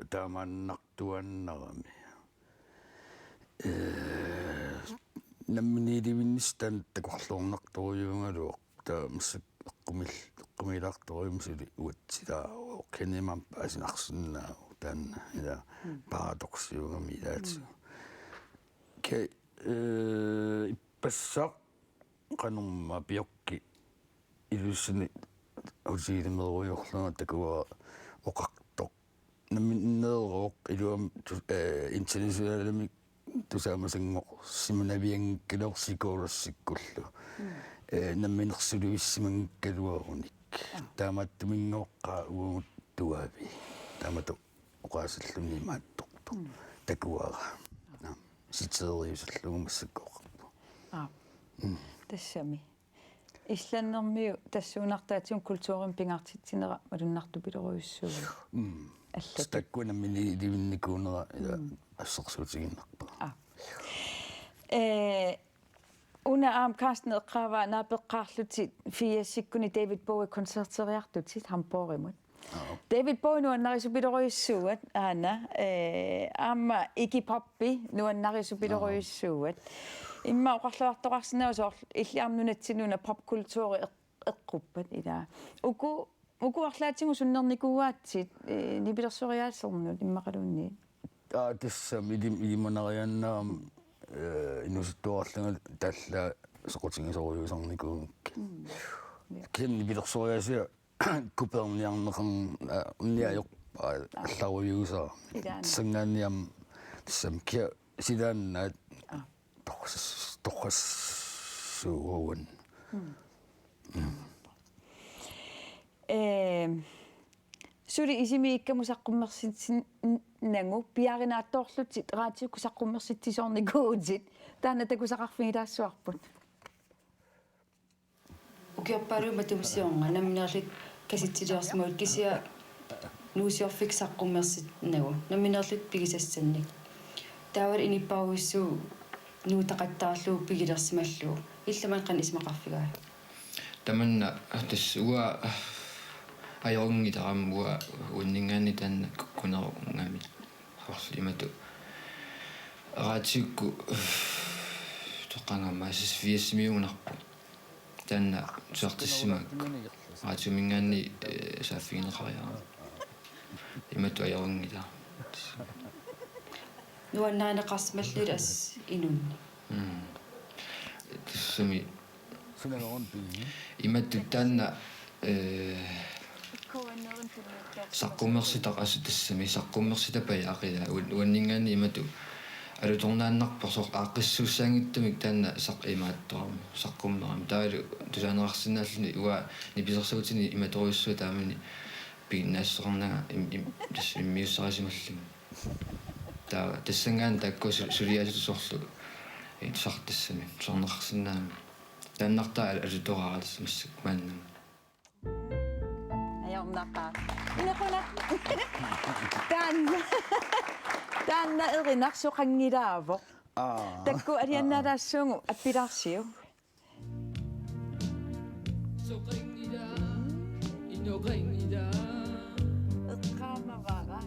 taamaannartuaannarami. Eh, namminiilivinnissaq taanna takorloornartorujuugaluarpoq. Taava massakkut eqqumil-, eqqumiilaartorujummik suli uatsilaaruk. Kisianni maani paasinarsinnaavoq taanna, ila, mm, paradoksiugami ilaatigut. Mm. Ka, eh, ippassaq qanormaa Bjørk Ilussinni hotellimeerujoorlunga takuara oqartoq. Nammineeruvoq iluamik tu-, eh, internationalimik tusaamasanngorsimanavianngikkaluarpoq sikuulassikkullu. Mm. Eh, namminersulivissimanngikkaluarunik. Ah. Taamaattuminngoqqaa uagut tuavi. taamatut oqaasilluni imaattortoq. Mm. Takuara. Naam. Siteeriusallugu massakkut oqarpoq. Aap. Mm. Tassami. Islandermiut tassuunartaatigut kulturimik pingaartitsinera malunnartupilorujussuuvoq. Mm. Allatut. Taakku nammineq ilivinnikuunera ila Mm. assersuutigiinnarpara. Aap. Ee, una aamma Carsten eqqaavaa naapeqqaarlutit firsikkuni David Bowie koncerteriartutit Hamborgimut. Aap. David Bowie nuannarisupilorujussuuat aana, ee, aamma Iggy Popi nuannarisupilorujussuuat. Immaqa oqarluartoqarsinnaavoq soorlu illit aamma nunatsinnut una popkulturi eq-, eqquppat ilaa. Uku, uku arlaatigut sunnernikuuaatsit, ee, nipilersoriaasernut immaqaluunniit. Aa, tassami ilim-, ilimanariaannaam, ee, inuusuttuarallunga taallaat soqutigisorujussuarnikuugakkit. Mm. Ja. Kisianni nipilersoriaasia kuperniarneqarn-, aa, niajorpaa Aa. allarujuusaa. Ilaana. Sanngaanniam tassami kia silaannaat Aa. torras-, torrassuuguan. Mm. Mm. Ee, suli isimiikkamut saqqummersitsinnagu piaarinaattoorlutit raatiukkut saqqummersitsisoornikuuvutit, taanna takusaqarfigilaassuarput. Ukiorpaaluit matuma siorna nammineerlutit kasitsiliorsimavutit kisianni Nuusiorfik saqqummersitsinnagu nammineerlutit pigisassannik. Taava inuppassuit nuutaqattaarlugu pigilersimallugu. Illit maani qanoq isumaqarfigaajuk? Tamanna tassa uanga ajorunngilaq aamma uanga uanninngaanniit taanna kunerunngamik. Soorlu imatut raatiukkut toqqaannartumik firsiugunarpoq. Taanna tusartissimagakku. Raatiuminngaanniit, ee, saaffigineqariarama. Imatut ajorunngilaq. Nuannarineqarsimallugit assut inunnik. Mm. Tassami. Imatut taanna, ee, saqqummersitaq assut tassami, saqqummersitapajaq ila, uan-, uanninngaanniit imatut alutornaannarpoq soorlu aaqqissuussaanngitsumik taanna saq-, imaattorami, saqqummerami. Taavalu tusaaneqarsinnaalluni uanga nipilersuutini imatorujussuaq taamani piginnaassuseqarnanga im-, im-, tassa immiussarisimallugu. Taava tassanngaanniit taakku su-, suliassatut soorlu, ee, tusartassami, tusarneqarsinnaammat. Taannartaa al-, alutoraara tassa massakkut maannamut. Ajornaqaaq. Inequnaq. Taanna. Taanna erinarsoqanngilaavoq. Aa. Taakku aliannaalaassuugut appilaarsiuk. Eqqaamavara.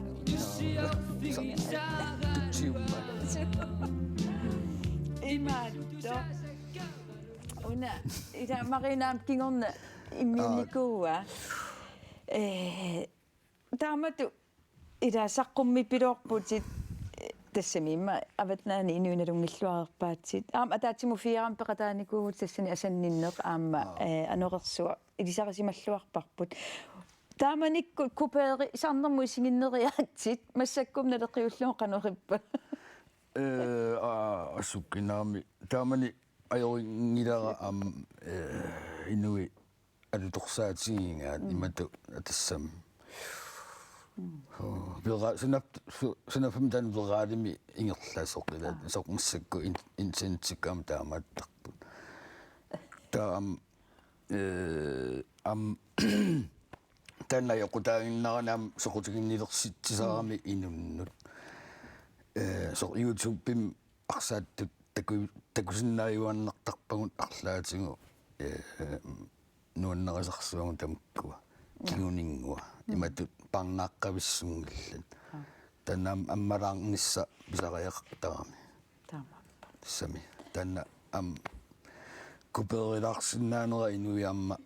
Imaattoq. Una, ila Marina kingorna immiunnikuuaa. Ee, taamatut ila saqqummipiloorputit, ee, tassami immaqa Avatnani inuit nalunngilluareerpaatit. Aamma ataatsimut firemik peqataanikuuvutit tassani asanninneq aamma, ee, anorersuaq ilisarisimalluarparput. Taamanikkut kupeerisarnermut isiginneriaatsit massakkut naleqqiullugu qanoq ippa? Ee, aa, assut kinaami. Taamani ajorinngilara aamma, ee, inuit alutorsaatigigaat Mm. imatut tassami. Mm. Oo, vera-, sanap-, su-, sanaffami taanna veraalimi ingerlasoq ila, Aa. soorlu massakkut in-, internetsikka aamma taamaattarput. Taava aamma, ee, aamma taanna ajoqutaaginnarani aamma soqutiginnilersitsisarami Mm. inunnut. Ee, soorlu YouTube-imi arsaattut taku-, takusinnaajuaannartarpagut arlaatigut, ee, nuannarisarsivagut tamakkua. Mm. Kinguninngua. Mm. Imatut parnaaqqavissunngillat. Aa. Taanna am-, ammalaarnissaq pisariaqartarami. Taamaappoq. Tassami. Taanna aamma kupeerilaarsinnaanera inuit aamma,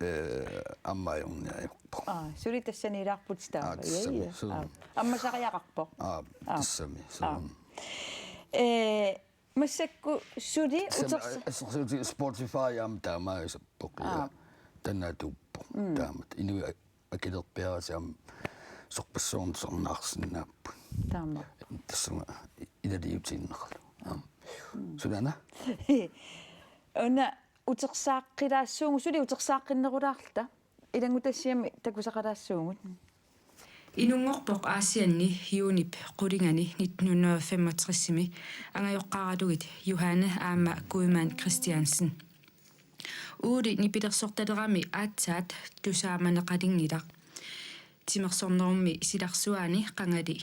ee, aamma ajorniarpoq. Aa, suli tassaniilaarputit taava. Aa, tassami. Ja, ja. Suu. Aa. Ammasariaqarpoq. Aa, Aa. tassami. Suu. Aa. Ee, Massakkut suli Sam-, utersa- assersuuti Spotify aamma taamaassaaq. Aa. Taanna atuuppoq. Mm. Taamatut. Inuit a-, akilerpiarasi aamma sorpassuarnik tusarnaarsinnaapput. Taama. Tassunga i-, ilaliutiinnarlu. Aamma. Mm. Sunaana? Una utersaaqqilaassuugut, suli utersaaqqinnerulaarluta. Ilanngutassiami takusaqalaassuugut. Inunngorpoq Aasianni juunip qulingani nitten hundrede femogtresimi angajoqqaaralugit Johanne aamma Gudmand Christiansen. Uuli nipilersortalerami aatsaat tusaamaneqalinngilaq. Timersornerummi silarsuaani qangali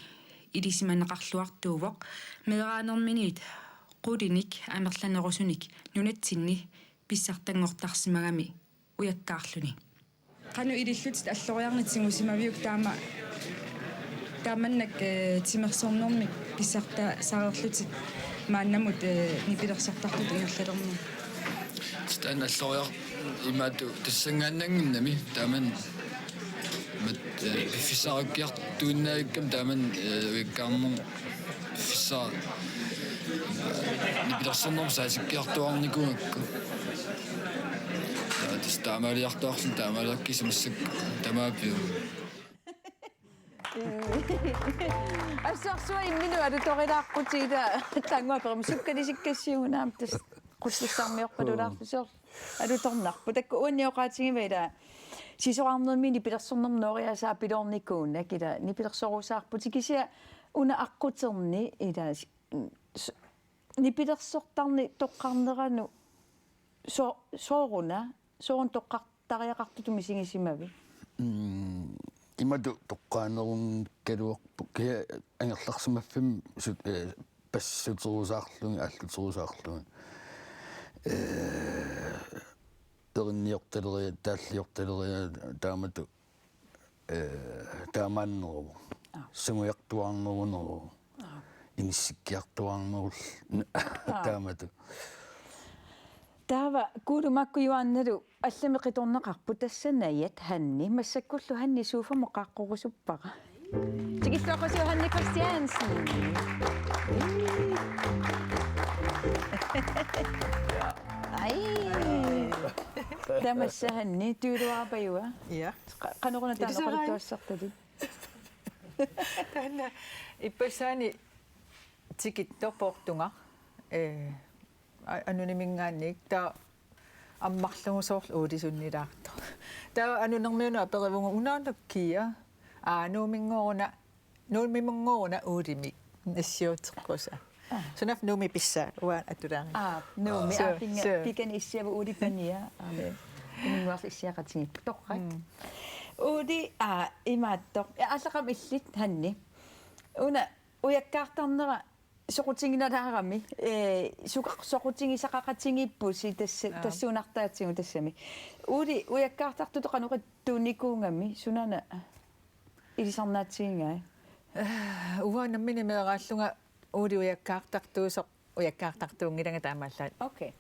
ilisimaneqarluartuuvoq meeraanerminiit qulinik amerlanerusunik nunatsinni pissartanngortarsimagami ujakkaarluni. Qanoq ilillutit alloriarnerit tigusimaviuk taama, taamannak, eh, timersornermik pissartaasareerlutit maannamut, eh, nipilersortartutut ingerlalernerit? Taanna alloriar-, imaattoq tassanngaannanngimmat taamani imaattoq, eh, piffissarukkiartuinnavikkami taamani, eh, ujakkaarnermut piffissaq, eh, nipilersornermut saasikkiartuaarnikuugakku. Taava tassa taamaaliartuaarluni, taamaaliakkisi massakkut tamaaviuk. Assorsuaq imminut alutorilaaqqutit, ila tannguaq perim sukkalisikkassi una aamma tassa qullussarmiorpalulaarlusi soorlu alutornarpoq. Taakku uanni oqaatigivaat ila sisorarnermi nipilersornermut nooriaasaa piloornikuunak ila nipilersorusaarputit kisianni una aqquterni ila s-, s-, nipilersortarneq toqqarneranut so-, sooruna, sooruna toqqartariaqartutut misigisimavit? Mm, imatut toqqaanerunngikkaluarpoq kia angerlarsimaffimmi sut-, eh, passuterusaarlugit, aalluterusaarlugit. Eh, erinniortaleriat, taalliortaleriat taamatut, eh, taamaanneruvoq. Aa. Sungiartuaarneruneruvoq. Aa. Inissikkiartuaarneruvoq. Aa. Taamatut. Taava Kuulu Makku Juaannalu allamik qitornaqarpoq, tassa najat Hanni. Massakkullu Hanni sofamut qaaqqurusuppara. Tikilluaqqusiuk Hanni Christiansen. Ai. Tamassa Hanni, tujuuluarapajua. Ja. Qa-, qanoruna taanna oqaluttuassartatit? Taanna ippassaani tikittoq poortunga. Eh, a-, anuniminngaanniit taava ammarlugu soorlu Uuli sunnilaartoq. Taava anunermiunut aperivugut unaana kia. Aa, Nuuminngoruna, Nuumimunngoruna Uulimik nassiuteqqusaa. Aa. Sunaaffa Nuummi pissaa, uanga atulaarnga. Aa, Nuummi, suu, aa, pinga-, suu. Pikani issiavut Uuli Pania, aa, ee, inunnguarlu issiaqatigiippoq. Torrak. Mm. Uuli, aa, imaattoq. Ja, aallaqqaammut illit, Hanni. Una ujakkaartarnera soqutiginalaarami, ee, soq-, soqutigisaqaqatigiippusi tassa, aa, tassuunartaatigut tassami. Uuli ujakkaartartutut qanoq ittuunikuugami, sunaana ilisarnaatigigai? Uanga nammineq meeraallunga Uuli ujakkaartartuusoq, ujakkaartartuunngilanga taamaallaat. Okay.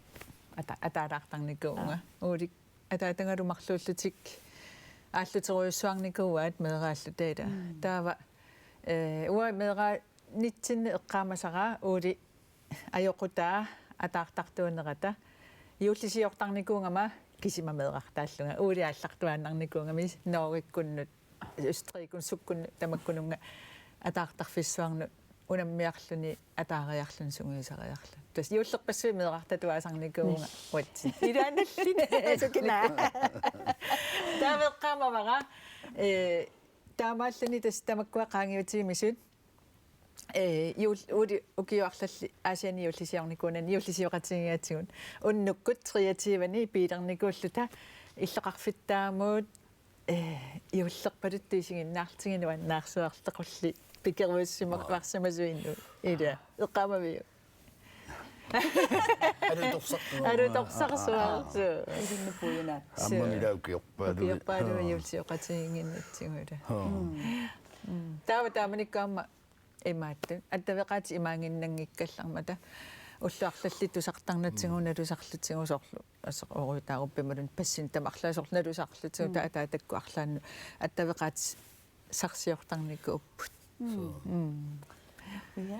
Ata-, ataalaartarnikuuvunga. Aa. Uuli ataatagalu marluullutik aalluterujussuarnikuuaat meeraalluta ila. Mm. Taava, eh, uanga meeraanitsinni eqqaamasara Uuli ajoqutaa ataartartuunerata juullisiortarnikuugama kisima meerartaallunga. Uuli aallartuaannarnikuugami Norgekkunnut, Østrigikkunnut, sukkunnut tamakkununnga ataartarfissuarnut unammiarluni ataariarluni sungiusariarluni. Tassa juullerpassuit meerartatuaasarnikuuvunga. Nil. Uatsinni. Ilaannaalluni. Sukina. Taava eqqaamavara, eh, taamaalluni tassa tamakkua qaangiutigimisut, eh, juul-, Uuli ukiut arlallit Aasianni juullisiornikuunani juullisioqatigigatsigut. Unnukkut treogtyveni biilernikuulluta illoqarfittaamut, eh, juullerpaluttup isiginnaartiginut annaarsuartaqulli pikerujussuarsimasuinnut. Ila. Eqqaamaviuk? Alutorsartuarput. Alutorsarsuarput. Aa. Ilinnut puiunaat. Aamma suu. Ila ukiorpaaluit. Ukiorpaaluit, aa, juullisioqatigiinngitsigulu. Aa. Mm. Mm. Taava taamanikkut aamma imaattut. Attaveqaatit imaanginnanngikkallarmata. Ullut arlallit tusartarnatsigut, mm, nalusarlutigu soorlu. Asoq oruutaaruppimalun passin tamarlaa soorlu nalusarlutigu, mm, ta-, ataatakkut arlaannut. Attaveqaatit sarsiortarnikuupput. Mm. Suu. Mm. Ja.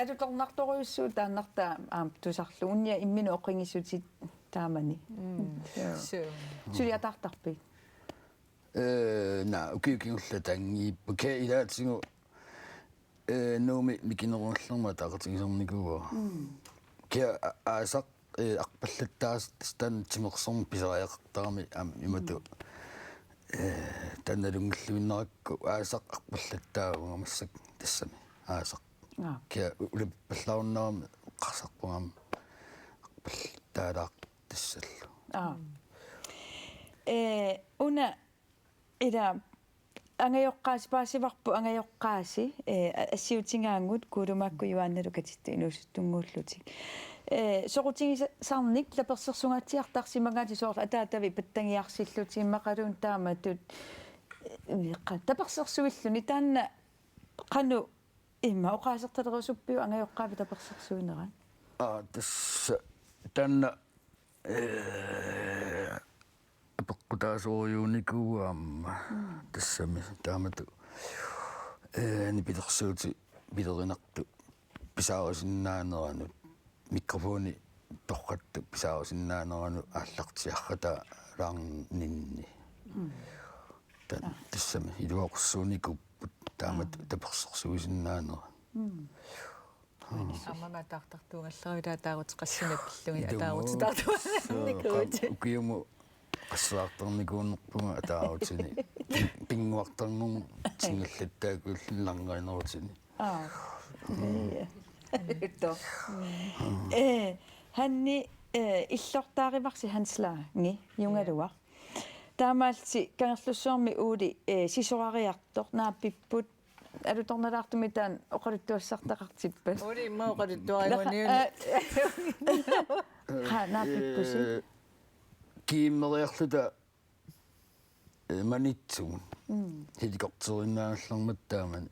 Alutornartorujussuuvoq taannartaa aamma tusarlugu, unnia imminut oqigisutit taamani. Mm. Suu. Suu. Suli ataartarpit? Eh, naa, ukiut kingulliit ataanngiipput. Kia ilaatigut, eh, Nuummi mikinerunngillermat ataqatigiisarnikuuara. Mm. Kia a-, aasaq, eh, arpallattaasut taanna timersorneq pisariaqartarami aamma imatut. Mm. eh, taanna nalunngilluinnarakku aasaq arpallattaavunga massakkut tassami. Aasaq. Aa. Kia ulappallaarunnaarami eqqarsarpunga aamma arpallattaalaartoq tassallu. Aa. Eh, una ila angajoqqaasi paasivarput angajoqqaasi, eh, a-, assiutigaagut Kuulumaakkut Juaannalu katittoq inuusuttunnguullutik. Eh, soqutigisarnik tapersersungaatsiartarsimagaatit soorlu ataatavit pattagiarsillutik immaqaluunniit taamatut, eh, qa-, tapersersuilluni taanna qanoq imma oqaasertalerusuppiuk angajoqqaavit tapersersuinerat? Aa, tassa taanna, eh, apeqqutaasorujuunikuuvoq aamma. Mm. Tassami taamatut, eh, nipilersuutit pilerinartut pisaarisinnaaneranut, mikrofoni torrattoq pisaarisinnaaneranut aallartiarrataalaarninni. Mm. Ta-, aa, tassami iluaqussuunikuupput taamatut, aa, tapersersuisinnaanerat. Mm. Aamma mataartartuugallaratta ataaruteqassinnik pillugit. Ilumut. Ataaruteqartuaannarnikuuvutit. Soo, qam-, ukiumut qasseertarnikuunerpunga ataarutini. Pin-, pinnguartarnermut tingallattaakkuulluni lanngarinerutini. Aa. Ito. Eh, Hanni, eh, illortaarivarsi Hans Lange, Jugaluaq. Taamaalillutit Kangerlussuarmi Uuli, eh, sisorariartoq naapipput alutornalaartumik taanna oqaluttuassartaqartippat. Uuli immaqa oqaluttuariguniun. Naqa-, aa. Qaa, naapippusi? Eh, kiimmeriarluta, eh, Maniitsumut. Mm. Helikopteriinnaagallarmat taamani.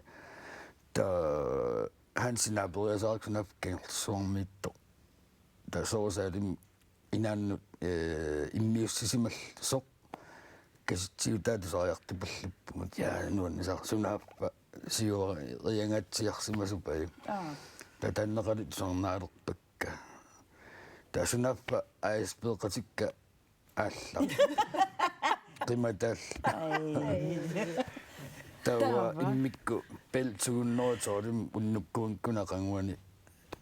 Taava Hansi naaperiasaarikku sunaaffa Kangerlussuarmiittoq. Taava Soorlu Saalimi inaannut, eh, immiussisimallusoq kasitsiutaa tusariartupallappugut. Ja, nuannisaq sunaaffa siuariangaatsiarsimasuppai. Aa. Taava taanna qanoq tusarnaalerpakka. Taava sunaaffa A S P-qatikka aallaq. Qimataallaq. Ai. Taava taava immikkut Bell to hundrede og tolv unnukkut-, unnukkut aqaguani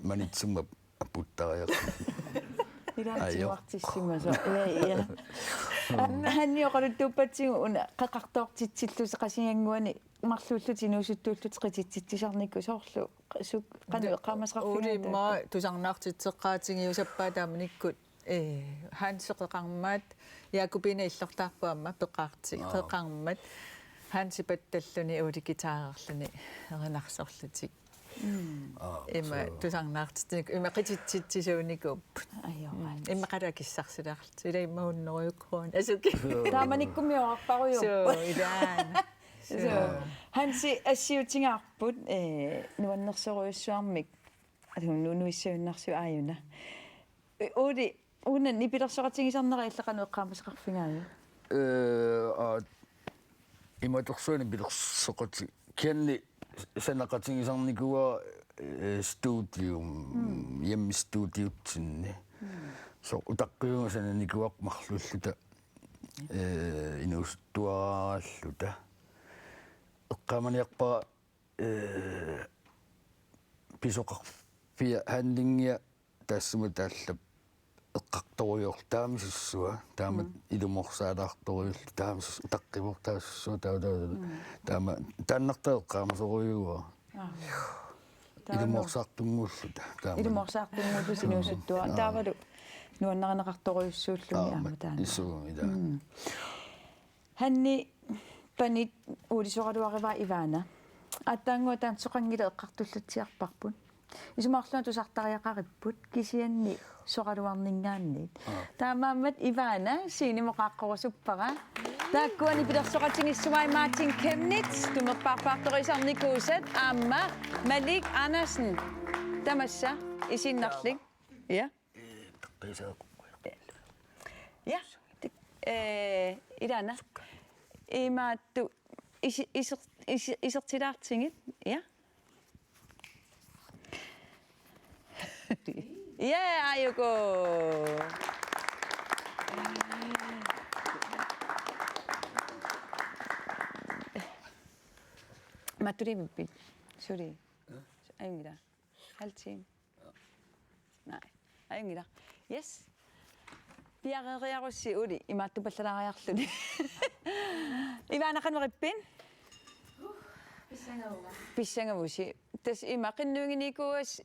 Maniitsumut apuuttariaqarpoq. Ilaa. Ajo. Tiuartissimasoq. Ja, ja. Am-, Hanni oqaluttuuppatsigut una qeqartoortitsillusi Qasigiannguani marluullutit inuusuttuullutit qititsitsisarnikut soorlu suk-, qanoq eqqaamasaqarfigaat? Uuli immaqa tusarnaartitseqqaatigiusappaa taamanikkut, eh, Hansi qeqarmat, Jakobine illortaarpoq aamma peqarti-, aa, qeqarmat, Hansi pattalluni Uuli guitarerluni erinarsorlutik. Mm. Aa, ima suu. Tusarnaartitsinikuupput, ima qititsitsisuunikuupput. Ajo, mm, Hans. Ima qalakisassarsilaarlutik. Ila ima hundrede kroner. Asuki. Suu. Taamanikkummi oqarparujuupput. Suu, ilaana. Suu. Suu. Hansi assiutigaarput, eh, nuannersorujussuarmik. Atununuissuinnarsu aajuna. Eh, Uuli, una nipilersoqatigisarnera illit qanoq eqqaamasaqarfigaajuk? Eh, aa, imatorsuaq nipilersoqati-, kisianni sanaaqatigisarnikuuara, eh, studium, mm, hjemmestudiutsinni. Mm. Soorlu utaqqivunga sananikuuara marluulluta, eh, inuusuttuaraalluta. Eqqaamaniarpara, eh, pisoqarfia handlingia taassuma taallap eqqartorujoorlu taamasussua, taama, mm, ilumoorsaalaartorujoorlu taamasussua, utaqqivoq taamasussua, taava, taava, taava. Mm. Taama, taannartaa eqqaamasorujuuara. Aa. Taava. Ilumoorsaartunnguulluta, taama. Ilumoorsaartunnguulluta inuusuttuara. Aa. Taavalu nuannarineqartorujussuulluni. Aa, aamma ma-, taanna. Isuu, ila. Mm. Hanni, panit Uuli soraluarivaa Ivana. Aatsaannguaq taanna soqanngilaq eqqartullutsiarparput. Isumaqarlunga tusartariaqaripput, kisianni soraluarninngaanniit. Aa. Taamaammat Ivana scenemut qaaqqurusuppara. Taakkua nipilersoqatigiissumai Martin Chemnitz, tumerpaarpaartorisarnikuusat, aamma Malik Andersen. Tamassa, isiinnarlik. Ja. Ja, tik-, eh, ilaana. Imaattoq isi-, iser-, isi-, isertilaartigit. Ja. Ja, ajuku. Maturivippit. Suli. Ajunngilaq. Halv time. Nej. Ajunngilaq. Yes. Piareeriarussi Uuli, imaattupallalaariarluni. Ivana, qanoq ippit? Pissangavunga. Pissangavusi. Tassa ima qinnuiginikuuasi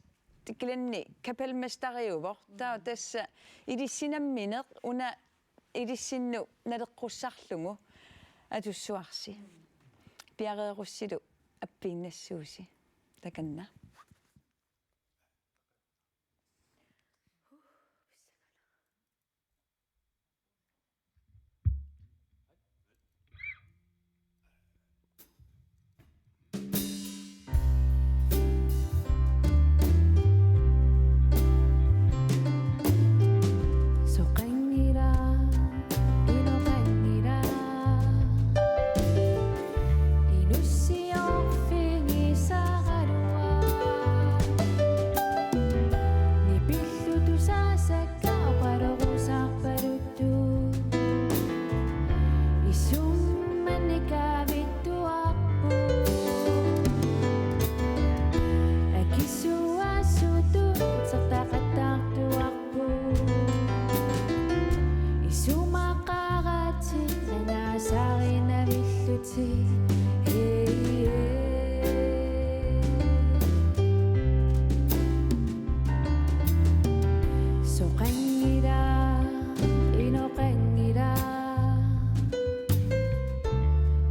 kilanni kapelmesteriuvoq. Taava tassa ilissi nammineq una ilissinnut naleqqussarlugu atussuarsi. Piareerussilu appiinnassuusi. Takanna. Soqanngilaq, inoqanngilaq. Inussiorfigisaraluaq. Nipillutusaasakka oqalorusarpaluttoq. Isummannik kaavittuarput. Akisuassutut utertaqattaartuarput. Isumaqaratik nangaasarinavillutik. Hey, hey. Soqanngilaq, inoqanngilaq.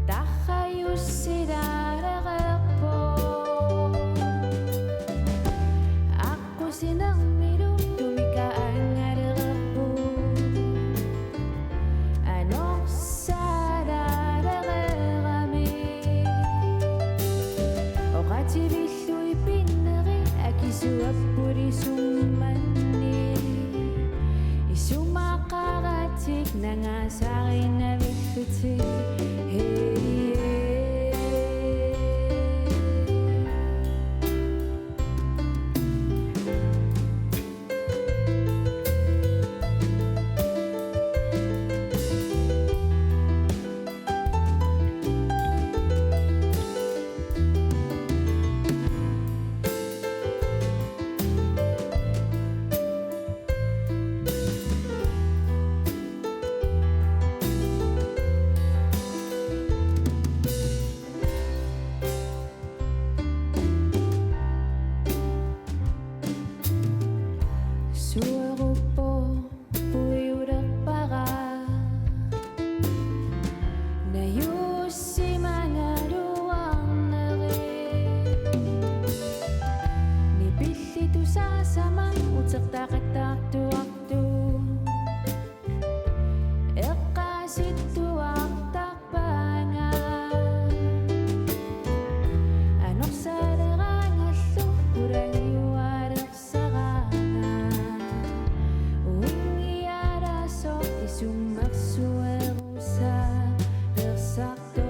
Tarrajussilaalereerpoq. Aqqusinermilu tumikaanngalereerpoq. Anorsaalaalereerami. Oqativillui pinneri akisuapput isummannik. Isumaqaratik nangaasarinavillutik. Hey, hey. Sueruppoq puiulerpara. Najuussimangaluarneri. Nipillitusaasamani utertaqattaartuartut. Eqqaasittuartarpaanga. Anorsaaleeraangallu qulaniuaalersaraanga. Uinngialaasoq isummersuerusaalersartoq.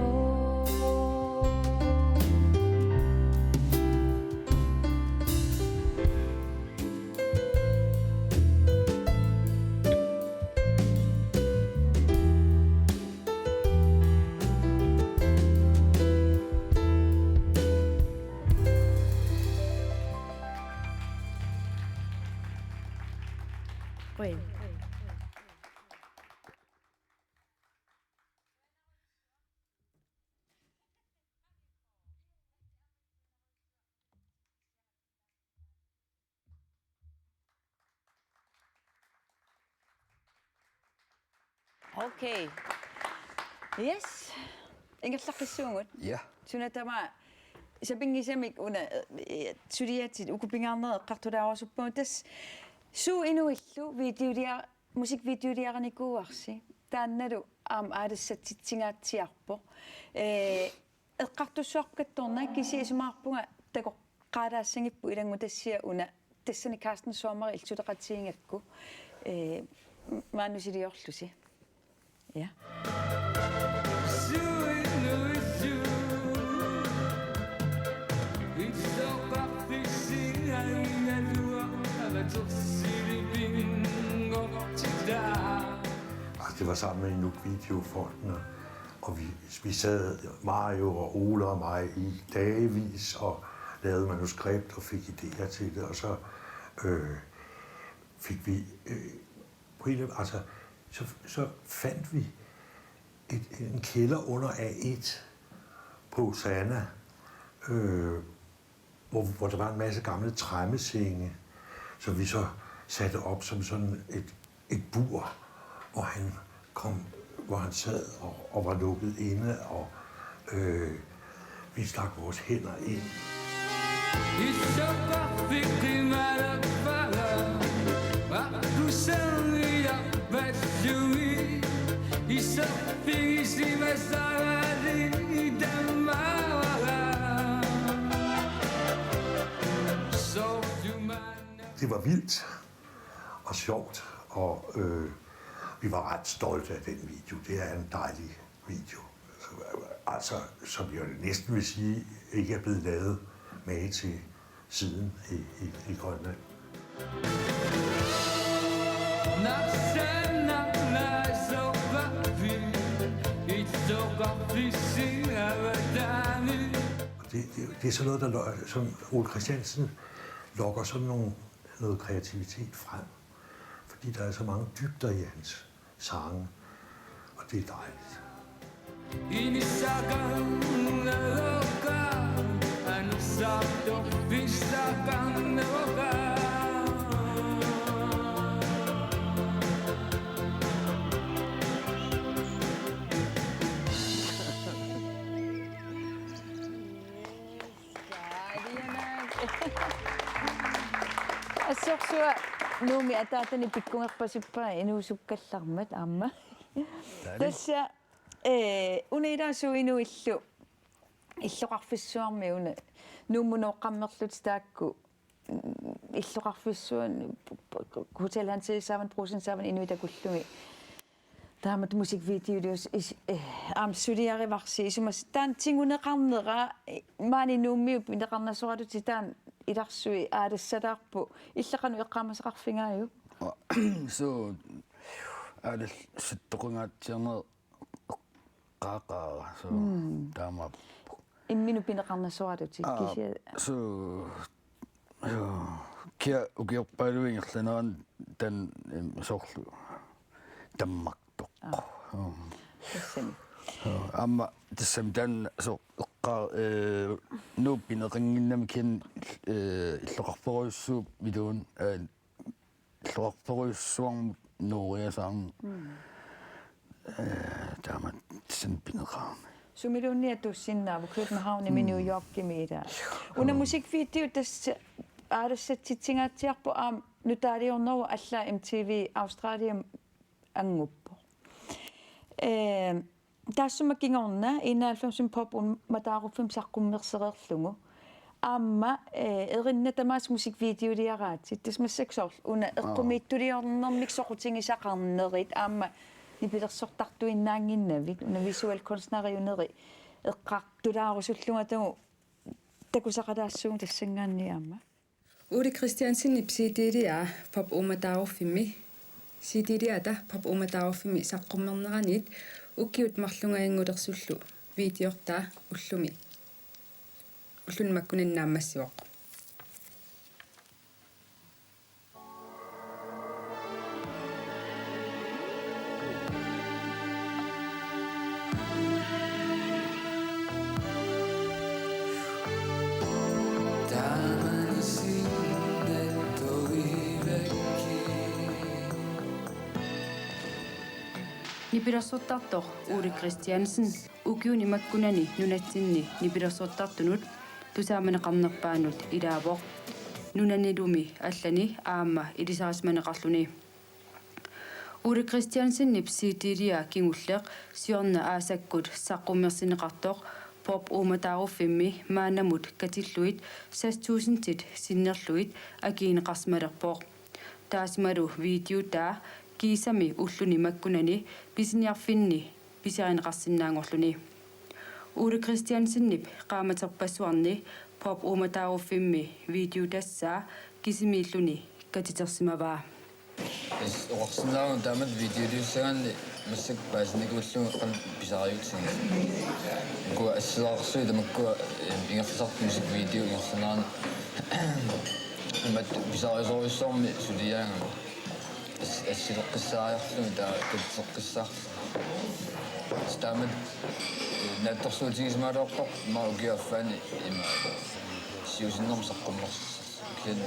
Qujan. Okay. Yes. Ingerlaqqissuugut. Ja. Suna tamaat sapinngisamik una, eh, suliatit uku pingaarnerit eqqartulaarusuppagut, tassa suut inuillu videolia-, musikvideoliarinikuuarsi. Taannalu aamma aalassatitsingaatsiarpoq. Eh, eqqartussuarput kattorna, kisianni isumaqarpunga takoqqaalaassanngippugut ilanngutassiaq una, tassani Carsten Sommer illit suleqatigigakku, eh, m-, maannusiliorlusi. Ja. Altså, det var sammen med Nuuk Videofonden, og, og vi, vi sad, Mario og Ole og mig, i dagevis og lavede manuskript og fik idéer til det, og så, øh, fik vi, øh, på en eller anden, altså, så, så fandt vi et, en kælder under A et på Sana, øh, hvor, hvor der var en masse gamle træmmesenge, som vi så satte op som sådan et, et bur, hvor han kom, hvor han sad og, og var lukket inde, og øh, vi stak vores hænder ind. Det var vildt og sjovt, og øh, vi var ret stolte af den video. Det er en dejlig video, altså, som jeg næsten vil sige ikke er blevet lavet mage til siden i, i, i Grønland. Og det, det, det er sådan noget, der, som Ole Christiansen lokker sådan nogle, noget kreativitet frem, fordi der er så mange dybder i hans sange, og det er dejligt. Assorsuaq Nuummi ataatani pikkungerpasippaa inuusukkallarmat aamma. Tassa, eh, una ilaasuinut illu illoqarfissuarmi una Nuummut nooqqammerlutik taakku, mm, illoqarfissuarni Hotel Hanse saavanni, Brugsen saavanni inuit takullugit. Taamatut musikvideolius is-, eh, aamma suliarivarsi isumas taanna tiguneqarnera, eh, maani Nuummiut pineqarnasoralutik taanna ilarsui aalassalaarpoq, illit qanoq eqqaamasaqarfigaajuk? Suu, aalal sittoqingaatsiarneq eqqaaqaara, suu, mm, taamaappoq. Imminut pineqarnasoralutik, aa, kisianni suu, joo, kia ukiorpaaluit ingerlaneranni taanna, em, soorlu tammartoq. Aa. Mm. Tassami. Joo, aamma tassami taanna soorlu eqqaa-, eh, Nuup pineqannginnami kisianni, eh, illoqarferujussuup iluani, eh, illoqarferujussuarmut nuuriasaarneq. Mm. Eh, taamaat tassani pineqarami. Sumiluunniit atuussinnaava Københavnimi, mm, New Yorkimi ilaa? Una, mm, musikvideo tassa aalassatsitsingaatsiarpoq aamma nutaaliorneruvoq, allaat M T V Australiami annguppoq. Eh, taassuma kingorna enoghalvfemsimi Pop Uumataaruffimmi saqqummersereerlugu. Aamma, eh, erinna tamaasa musikvideoliaraatit. Tassa massakkut soorlu una, aa, eqqumiitsuliornermik soqutigisaqarnerit aamma nipilersortartuinnaannginnavit, una visuel kunstneriuneri eqqartulaarusullugatagu takusaqalaassuugut tassanngaanniit aamma. Ole Christiansenip C D-liaa Pop Uumataaruffimmi, C D-liata Pop Uumataaruffimmi saqqummerneraniit ukiut marlunngajanngulersullu videortaa ullumi, ulluni makkunani naammassivoq. Nipilersortartoq Ole Christiansen ukiuni makkunani nunatsinni nipilersortartunut tusaamaneqarnerpaanut ilaavoq. Nunanilumi allani aamma ilisarisimaneqarluni. Ole Christiansenip C D-lia kingulleq siorna aasakkut saqqummersinneqartoq Pop Uumataaruffimmi maannamut katillugit seks tusindit sinnerlugit akigineqarsimalerpoq. Taassumalu videotaa kiisami ulluni makkunani pisiniarfinni pisiarineqarsinnaanngorluni. Ole Christiansenip qaammaterpassuarni Pop Uumataaruffimmi videotassaa kisimiilluni katitersimavaa. Tassa oqarsinnaavunga taamatut videoliussagaanni massakkut paasinikuullugu qanoq pisariutsiginersut. Ukua assilaarsuit tamakkua, eh, ingerlasartut musikvideo ingerlanerani imatut pisariusorujussuarmik suliaagama. As-, assileqqissaariarlugu taava katiteqqissaarlugu. Taamatut naatsorsuutigisimalerpoq ima ukiup affaani ima siusinnermut saqqummersisoq. Kisianni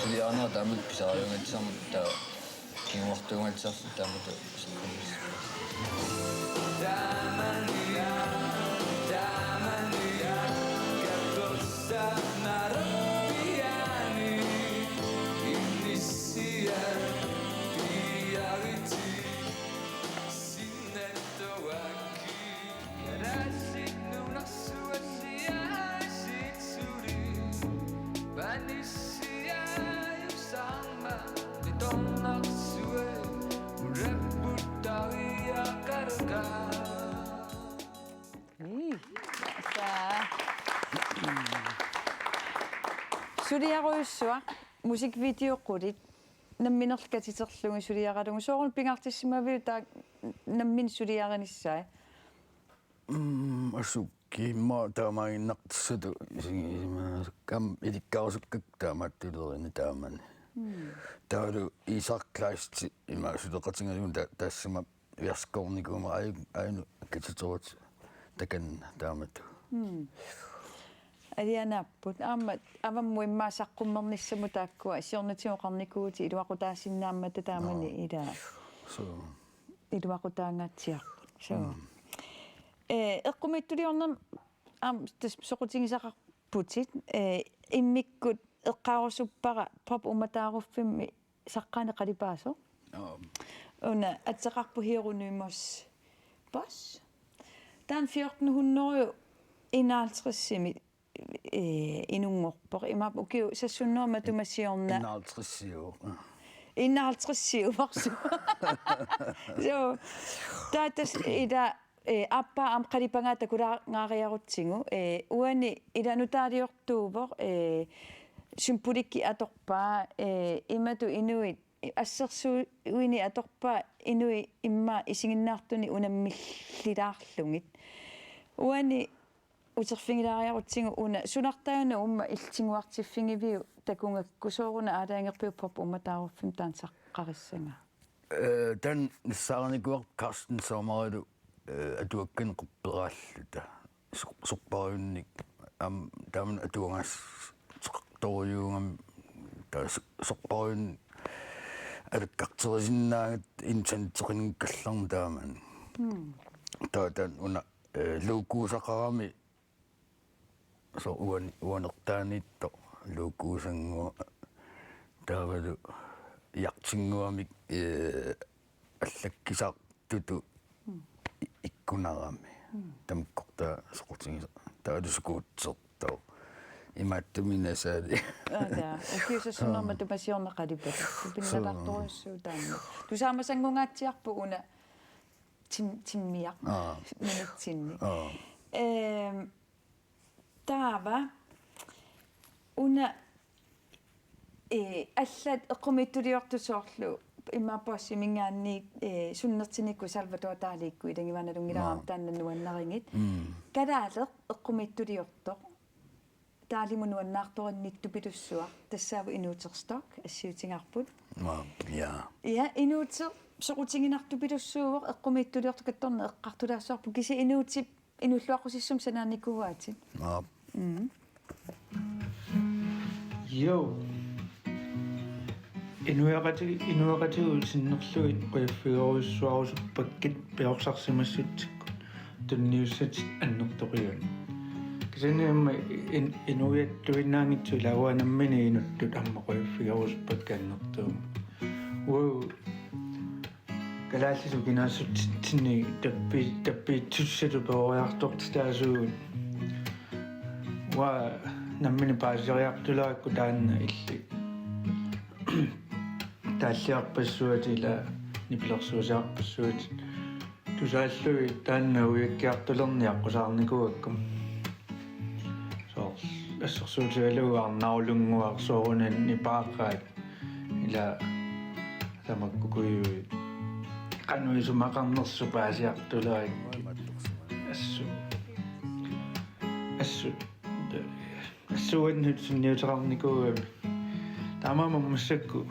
suliarinera taamatut pisariugatsiarmat taava kinguartuugatsiarluta taamatut saqqummersisoq. Ii. Saa. Suliarujussuaq, musikvideo qulit, nammineq katiterlugit suliaralugu. Sooruna pingaartissimaviuk taava nammineq suliarinissaa? Mm, assut kiimma taamaaginnartussatut isigisimaassakka aamma ilikkarusukkakku taamaattulerini taamani. Mm. Taavalu Isak Kleist ima suleqatigalugu ta-, taassuma verskoornikuummat aaj-, aajuna katiterut takanna taamatut. Mm. Alianaapput. Aamma avammut immaqa saqqummernissamut taakkua siornatigut oqarnikuuvutit iluaqutaasinnaammata taamani. Aa. Ilaa. Suu. Iluaqutaangaatsiarput. Suu. Mm. Ee, eqqumiitsuliornermi aamma tassa soqutigisaqarputit, ee, immikkut eqqaarusuppara Pop Uummataaruffimmi saqqaani qalipaasoq. Aap. Una ateqarpoq Hieronymus Bosch. Taanna fjorten hundrede enoghalvtredsimi, ee, inunngorpoq. Imaappoq ukiut seks hundrede matuma siorna. Enoghalvtreds siu. Enoghalvtreds siuvarsu. Suu. Taava tassa ila, ee, aappaa aamma qalipagaa takulaangaariarutsigu, ee, uani ila nutaaliortuuvoq, ee, symbolikkip atorpaa, ee, imatut inuit assersuineq atorpaa inuit immaqa isiginnaartunik unammillilaarlugit. Uani uterfigilaariarutsigu una sunartaanna uuma illit tiguartiffigiviuk takugakku, sooruna aalajangerpiuk Pop Uummataaruffimmi taanna saqqarissagaa? Ee, taanna nassaarinikuuarput Carsten Sommerilu, ee, atuakkanik qupperaalluta. Sor-, sorpassuarnik aamma taamani atuagaasartorujuugami taava sor-, sorpassuarnik alakkarterisinnaagatta internetteqanngikkallarmat taamani. Mm. Taava taanna una, ee, logousaqarami soorlu uan-, uanertaaniittoq logousannguaq taavalu hjertinnguamik, ee, allakkisartutut i-, ikkunarami. Mm. Tamakkortaa soqutigisaq. Taavalu skuutsertoq. Imaattumik nasaali. Aa, taava. Ukiut seks hundrede matuma siorna qalipasoq. Suu. Tupinnalaartorujussuuvoq taanna. Tusaamasannguungaatsiarpoq una tim-, timmiaq. Aa. Minutsinni. Aa. Ehm, taava una, ee, allat eqqumiitsuliortut soorlu immaqa Boschiminngaanniit, ee, sunnertinikkut Salvador Dalikkut ilagivaat nalunngilara. Aa. Taanna nuannarigit. Mm. Kalaaleq eqqumiitsuliortoq Dalimut nuannaartorinnittut pilussuaq tassaavoq Inuuteq Stock assiutigaarput. Aa, ja. Ja, Inuuteq soqutiginartupilussuuvoq, eqqumiitsuliortoq kattorneq eqqartulaassavarput, kisianni Inuutip inuulluaqqusissumik sanaanikuuaatit. Aap. Mm. Jo. Inuiaqati-, inuiaqatigiit sinnerlugit qujaffigerujussuarusuppakkit perorsarsimassutsikkut tunniussatit annertoqigaat. Kisianni aamma in-, inuiattuinnaanngitsoq ilaa uanga nammineq inuttut aamma qujaffigerusuppakkit annertuummat. Uagut kalaallisut kinaassutsinni tappi-, tappiitsussatut peroriartortitaasugut. Uanga nammineq paasisariartuleraakku taanna illit taalliarpassuatit ila nipilersuusiarpassuatit. Tusaallugit taanna uiakkiartulerniaqqusaarnikuuakku. Soorlu assersuutigalugu arnarulunnguaq soorunami nipaaqaat. Ila tamakkukujuit. Qanoq isumaqarnersoq paasiartuleraat. Assut. Assut. Assuannut sunniuteqarnikuugami. Taamaammat massakkut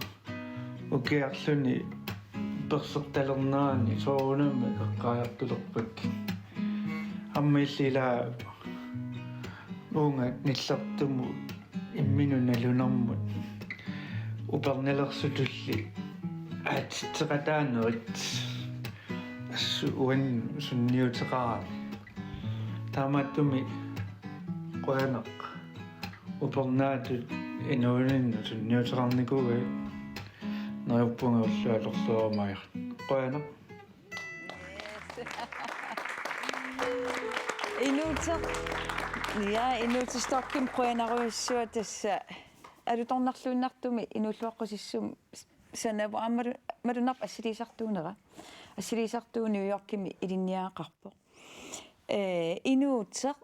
ukiarluni persertalernerani soorunami eqqaajartulerpakkit. Aamma illit ilaa uunga nillertumut imminut nalunermut upernalersutulli aatsitseqataanerit assut uannut sunniuteqarami. Taamaattumik qujanaq upernaatut inuuninnut sunniuteqarnikuugavit. Neriuppunga ulloq atorluarumaajuvoq. Qujanaq. Inuuteq. Ja, Inuuteq Stockim qujanarujussuaq tassa alutornarluinnartumik inuulluaqqusissumik sanavoq aammalu malunnarpoq assiliisartuunera. Assiliisartuuvoq New Yorkimi ilinniagaqarpoq. Ee, Inuuteq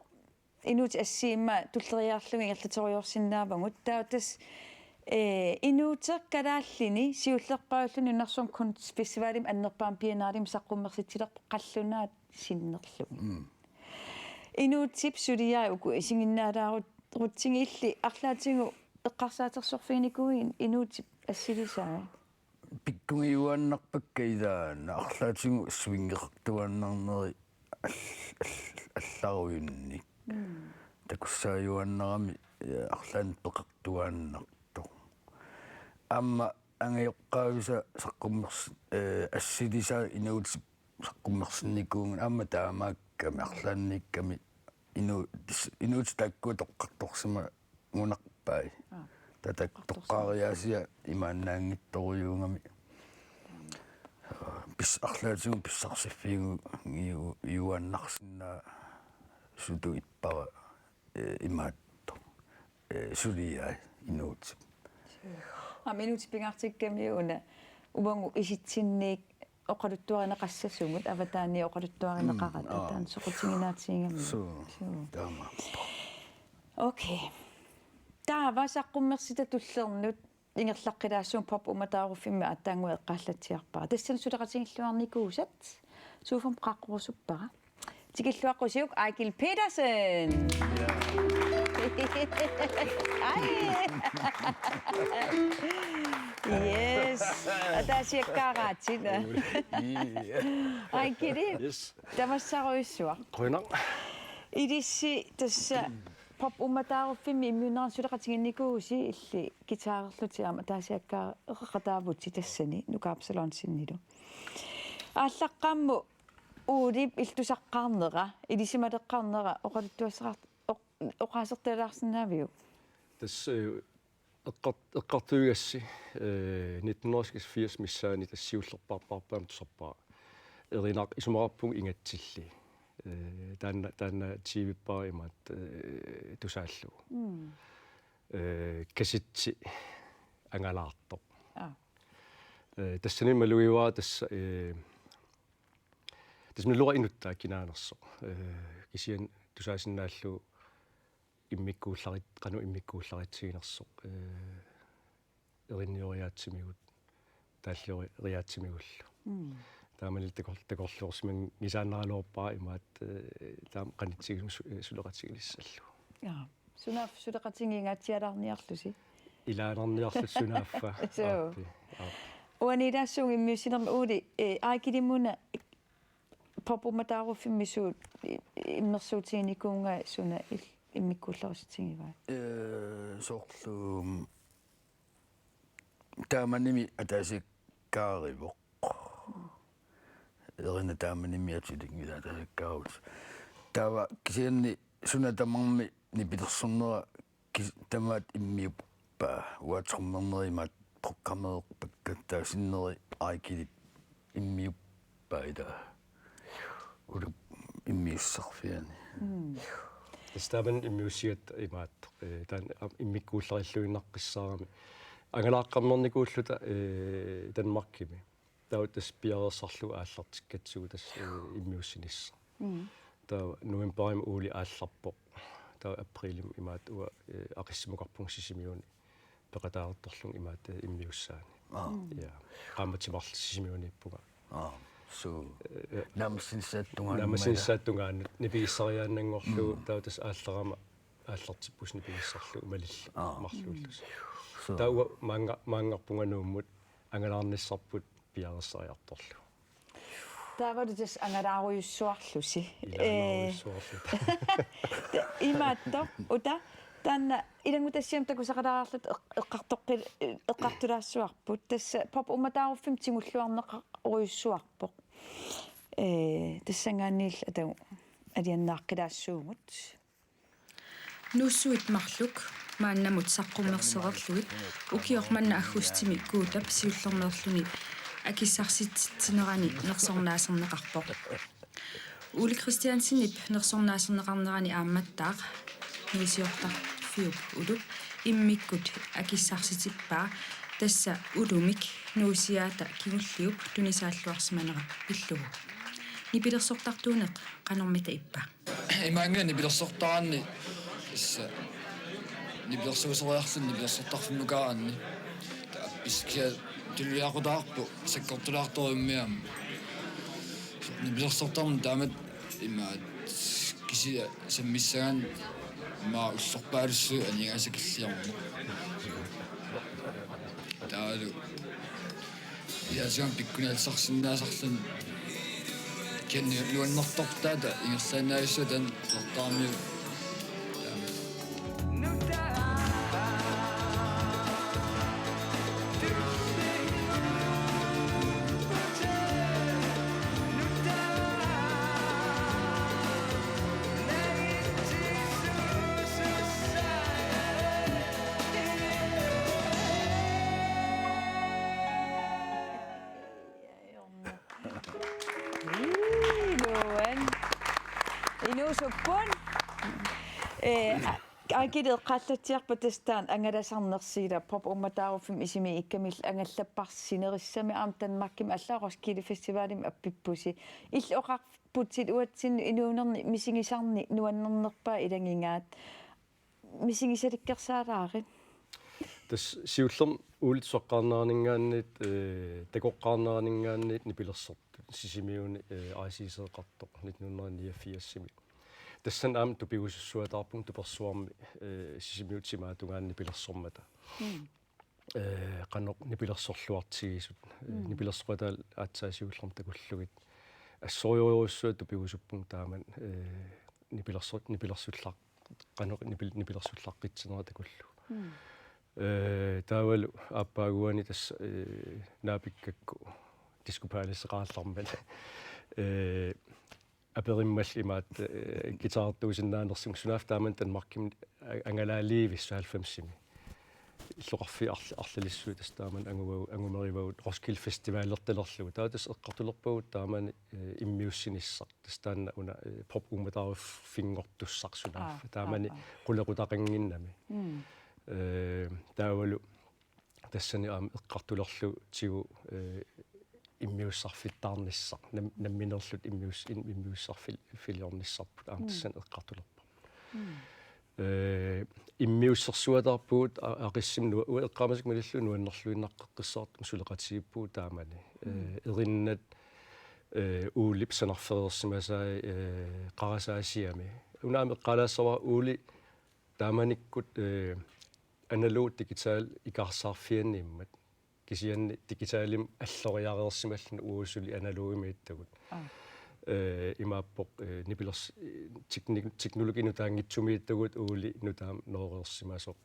Inuutit assiimma tulleriiaarlugit ingerlaterujoorsinnaavagut. Taava tassa, ee, Inuuteq kalaallini siullerpaalluni nunarsuarmi kunstfestivalimi annerpaamik biennalemi saqqummersitsilerpoq qallunaat sinnerlugit. Mm. Inuutip suliai uku isiginnaalaarutsigit illit arlaatigut eqqarsaatersorfiginikuuigit Inuutip assilisai? Pikkungiuaannarpakka ilaanni arlaatigut swingertuaannarneri all-, all-, allarujunnik. Mm. Takussaajuaannarami, eh, arlaannik peqartuaannartoq. Aamma angajoqqaavisa saqqummers-, eh, assilisaa Inuutip saqqummersinnikuuvugut aamma taamaakkami arlaanniikkami inu-, tis-, Inuutip taakkua toqqartorsimagunarpai. Aa. Tata toqqartorsimagunarpai. Toqqaariaasia imaannaanngitsorujuugami. Pis-, arlaatigut pissarsiffigiu-, giu-, -uaannarsinnaa sutut ippara, eh, imaattoq. Eh, suliai Inuutip. Aamma Inuutip pingaartikkamiuk una uagut isitsinniit oqaluttuarineqassasugut, avataaniit oqaluttuarineqarata. Mm, aa. Taanna soqutiginaatigigamiuk. Suu. Suu. Taama. Okay. Taava saqqummersita tullernut ingerlaqqilaassuunga Pop Uummataaruffimmi aatsaannguaq eqqaallatsiarpara. Tassani suleqatigilluarnikuusat Sofum qaaqqurusuppara. Tikilluaqqusiuk Eigil Petersen. Ai. Yes. Ataasiakkaaraatit. Eigili. Yes. Tamassaarujussuaq. Qujanaq. Ilissi tassa Pop Uummataaruffimmi immiunnerani suleqatigiinnikuuvusi illit guitarerlutit aamma ataasiakkaaraqataavutit tassani Nuka Absalonsenilu. Aallaqqaammut Olip illit tusaqqaarnera, ilisimaleqqaarnera, oqaluttuassaqart-, oq-, oqaasertalaarsinnaaviuk? Tassa, eh, eqqart-, eqqartuigassi, eh, nitten hundrede og firs missaani tassa siullerpaarpaarpaamik tusarpara. Erinaq isumaqarpunga ingatsilli. Eh, taanna, taanna T V-ppara imaattoq, eh, tusaallugu. Mm. Eh, kassetti angalaartoq. Aa. Eh, tassani malugivara tassa, eh, tassa naluara inuttaa kinaanersoq. Eh, kisianni tusaasinnaallugu immikkuullarit-, qanoq immikkuullaritsiginersoq. Eh, erinnioriaatsimigut, taallioriaatsimigullu. Mm. Taamani takor-, takorloorsimanngitsoorsinnaagaluarpara imaattoq, eh, taama qanitsigisumik su-, eh, suleqatigilissallugu. Jaa. Sunaaffa suleqatigingaatsialaarniarlusi? Ilaanarniarlusi sunaaffa. Suu. Aappi, aappi. Uani ilaassuunga immiussinermi Ole, eh, Eigilimmuna Pop Uummataaruffimmi suut i-, immersuutiginikuugai suna il-, immikkuullarissutigivaat? Eh, soorlu, mm, taamanimi ataasiakkaarivoq. Erinaq taamanimi atulik ilaa ataasiakkaarut. Taava kisianni suna tamarmi nipilersornera kis-, tamaat immiuppaa, uanga trommerneri imaattoq programmererpakka, taava sinneri Eigilip immiuppaa ilaa. Ullup immiussarfiani. Mm. Tassa taamani immiussigatta imaattoq. Eh, taanna am-, immikkuullarilluinnaqqissaarami. Angalaaqqammernikuulluta, eh, Danmarkimi. Taava tassa piareersarlugu aallartikkatsigu tassa, eh, immiussinissaq. Mm. Taava novembarimi Ole aallarpoq. Taava aprilimi imaattoq uanga, eh, aqissimukarpunga Sisimiuni peqataalertorlunga imaattoq, eh, immiussaani. Aa. Mm. Ja. Qaammatit marluk Sisimiuniippunga. Aa. Suu. Eh, eh. Naammassinissaata tungaanut. Naammassinissaata tungaanut nipigissariaannanngorlugu. Mm. Taava tassa aallarama aallartippusi nipigissarlugu malillugu. Aa. Marluullusi. Suu. Taava uanga maannga-, maanngarpunga Nuummut angalaarnissarput piareersariartorlugu. Taavalu tassa angalaarujussuarlusi. Ilaannaarujussuarluta. Imaattoq, uta, taanna ilanngutassiami takusaqalaarluta eq-, eqqartoqqi-, eqqartulaassuarput. Tassa Pop Uummataaruffimmik tigulluarneqarujussuarpoq. Ee, tassanngaanniillu atagu alianaaqqilaassuugut. Nuussuit marluk maannamut saqqummersereerlugit ukioq manna aggustimi Guutap siullermeerluni akissarsititsinerani nersornaaserneqarpoq. Ole Christiansenip nersornaaserneqarnerani aammattaaq nuusiortarfiup Ulup immikkut akissarsitippaa, tassa Ulumik nuusiaata kingulliup tunisaalluarsimanera pillugu. Nipilersortartuuneq qanormita ippa? Imaanngilaq nipilersortaranni, tassa nipilersuuseriarluni nipilersortarfimmukaanni. Appiskiat tulliaqutaarpoq sakkortulaartorujussuarmik. Nipilersortarneq taamatut imaat kisianni sammissagaanni imaat ullorpaalussuit aningaasat killiorneq. Taavalu ilaatigut pikkunaallisarsinnaasarluni kisianni nuannertortaata ingerlaannavissua taanna ullortaarmiu. Iluan. Inuusupput. Ee, a-, Akili eqqaallatsiarpat tassa taanna angalasarnersiila Pop Uummataaruffimmik isimiikkamillu angallapparsinerissami aamma Danmarkimi allaat Roskilde Festivalimi appippusi. Illit oqarputit uatsinnut inuunerni misigisarni nuannernerpaaq ilagigaat. Misigisalikkersaalaariit. Tassa siullermik Olet suaqqaarneraninngaanniit, ee, takoqqaarneraninngaanniit nipilersortut Sisimiuni, ee, A C C-qartoq nitten hundrede niogfirsimi. Tassani aamma tupigusussuataarpunga tupersuarmi, ee, Sisimiut timaatungaani nipilersormata. Ee, qanoq nipilersorluartigisut, ee, nipilersoqataal aatsaat siullermik takullugit. Assorujussuaq tupigusuppunga taamani, ee, nipilersor-, nipilersullaq-, qanoq nipil-, nipilersullaqqitsinera takullugu. Ee, taavalu aappaaguani tassa, ee, naapikkakku Disco Palaceqarallarmat. Ee, aperimmalli imaattoq, ee, guitarertuusinnaanersunga sunaaffa taamani Danmarkimi a-, angalaaliivissut halvfemsimi. Illoqarfiit arl-, arlalissuit tassa taamani anguvagut, angumerivagut Roskilde Festivalertalerlugu. Taava tassa eqqartulerpagut taamani, ee, immiussinissaq. Tassa taanna una, ee, Pop Uummataaruffinngortussaq sunaaffa. Aa, taamani aa, aa. Qulequtaqannginnami. Mm. Ee, taavalu tassani aamma eqqartulerlugu tigu, ee, immiussarfittaarnissaq. Nam-, nammineerluta immius-, im-, immiussarfil-, filiornissarput aamma, mm, tassani eqqartulerparput. Mm. Ee, immiussersuataarpugut a-, Aqissimi nua-, uanga eqqaamasakka malillugu nuannerluinnaqqeqqissaartumik suleqatigiippugut taamani. Ee, mm, erinnat, ee, Olep sanarfereersimasai, ee, qarasaasiami. Una aamma eqqaalaassavara Ole taamanikkut, ee, analog digital ikaarsaarfianniimmat. Kisianni digitalimik alloriareersimalluni uagut suli analogimiittagut. Aa. Ee, imaappoq, ee, nipilers-, ee, teknik-, teknologi nutaanngitsumiittagut Ole nutaamik nooreersimasoq.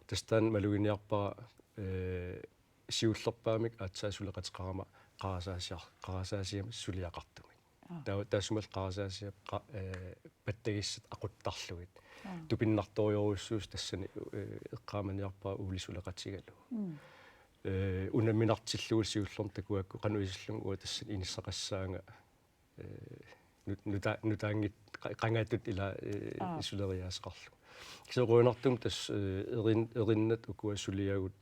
Tassa taanna maluginiarpara, ee, siullerpaamik aatsaat suleqateqarama qarasaasia-, qarasaasiami suliaqartumik. Aa. Taa-, taassumalu qarasaasiap qa-, ee, pattagissat aquttarlugit. Aa. Tupinnartorujussuusoq tassani, ee, eqqaamaniarpara Ole suleqatigalugu. Mm. Ee, unamminartillugu siullermik takuakku qanoq isillunga uanga tassani inissaqassaanga, ee, nut-, nuta-, nutaanngit-, qa-, qangatut ila, ee, aa, suleriaaseqarlugu. Kisianni qujanartumik tassa, ee, erin-, erinnat ukua suliagut,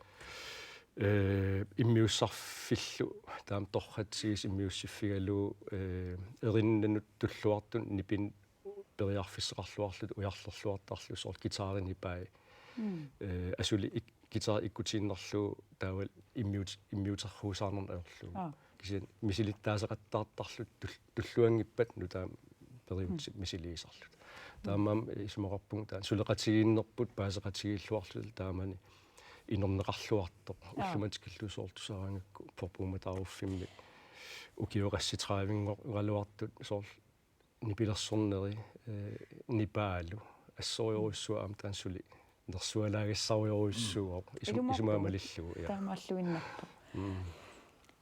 ee, immiussarfillu taama torratsigisut immiussiffigalugu, ee, erinnanut tulluartunut nipinut periarfissaqarluarluta ujarlerluartarlugu soorlu guitari nipai. Mm. Ee, asuli ik-, guitari ikkutiinnarlugu taavalu immiut-, immiuterruusaarnermut ajorlugu. Aa. Kisianni misilittaaseqattaartarluta tul-, tulluanngippat nutaamik periutsit, mm, misiliisarluta. Mm. Taamaammat isumaqarpunga taanna suleqatigiinnerput paaseqatigiilluarluta taamani inerneqarluartoq. Aa. Ullumimut tikillugu soorlu tusaaraangakku Pop Uummataaruffimmi ukioqassitaavinngor-, -raluartut soorlu nipilersorneri, eh, nipaalu assorujussuaq aamma taanna suli nersualaagassaarujussuuvoq. Mm. Isum-, isumaga malillugu, ja. Taamaalluinnarpoq. Mm.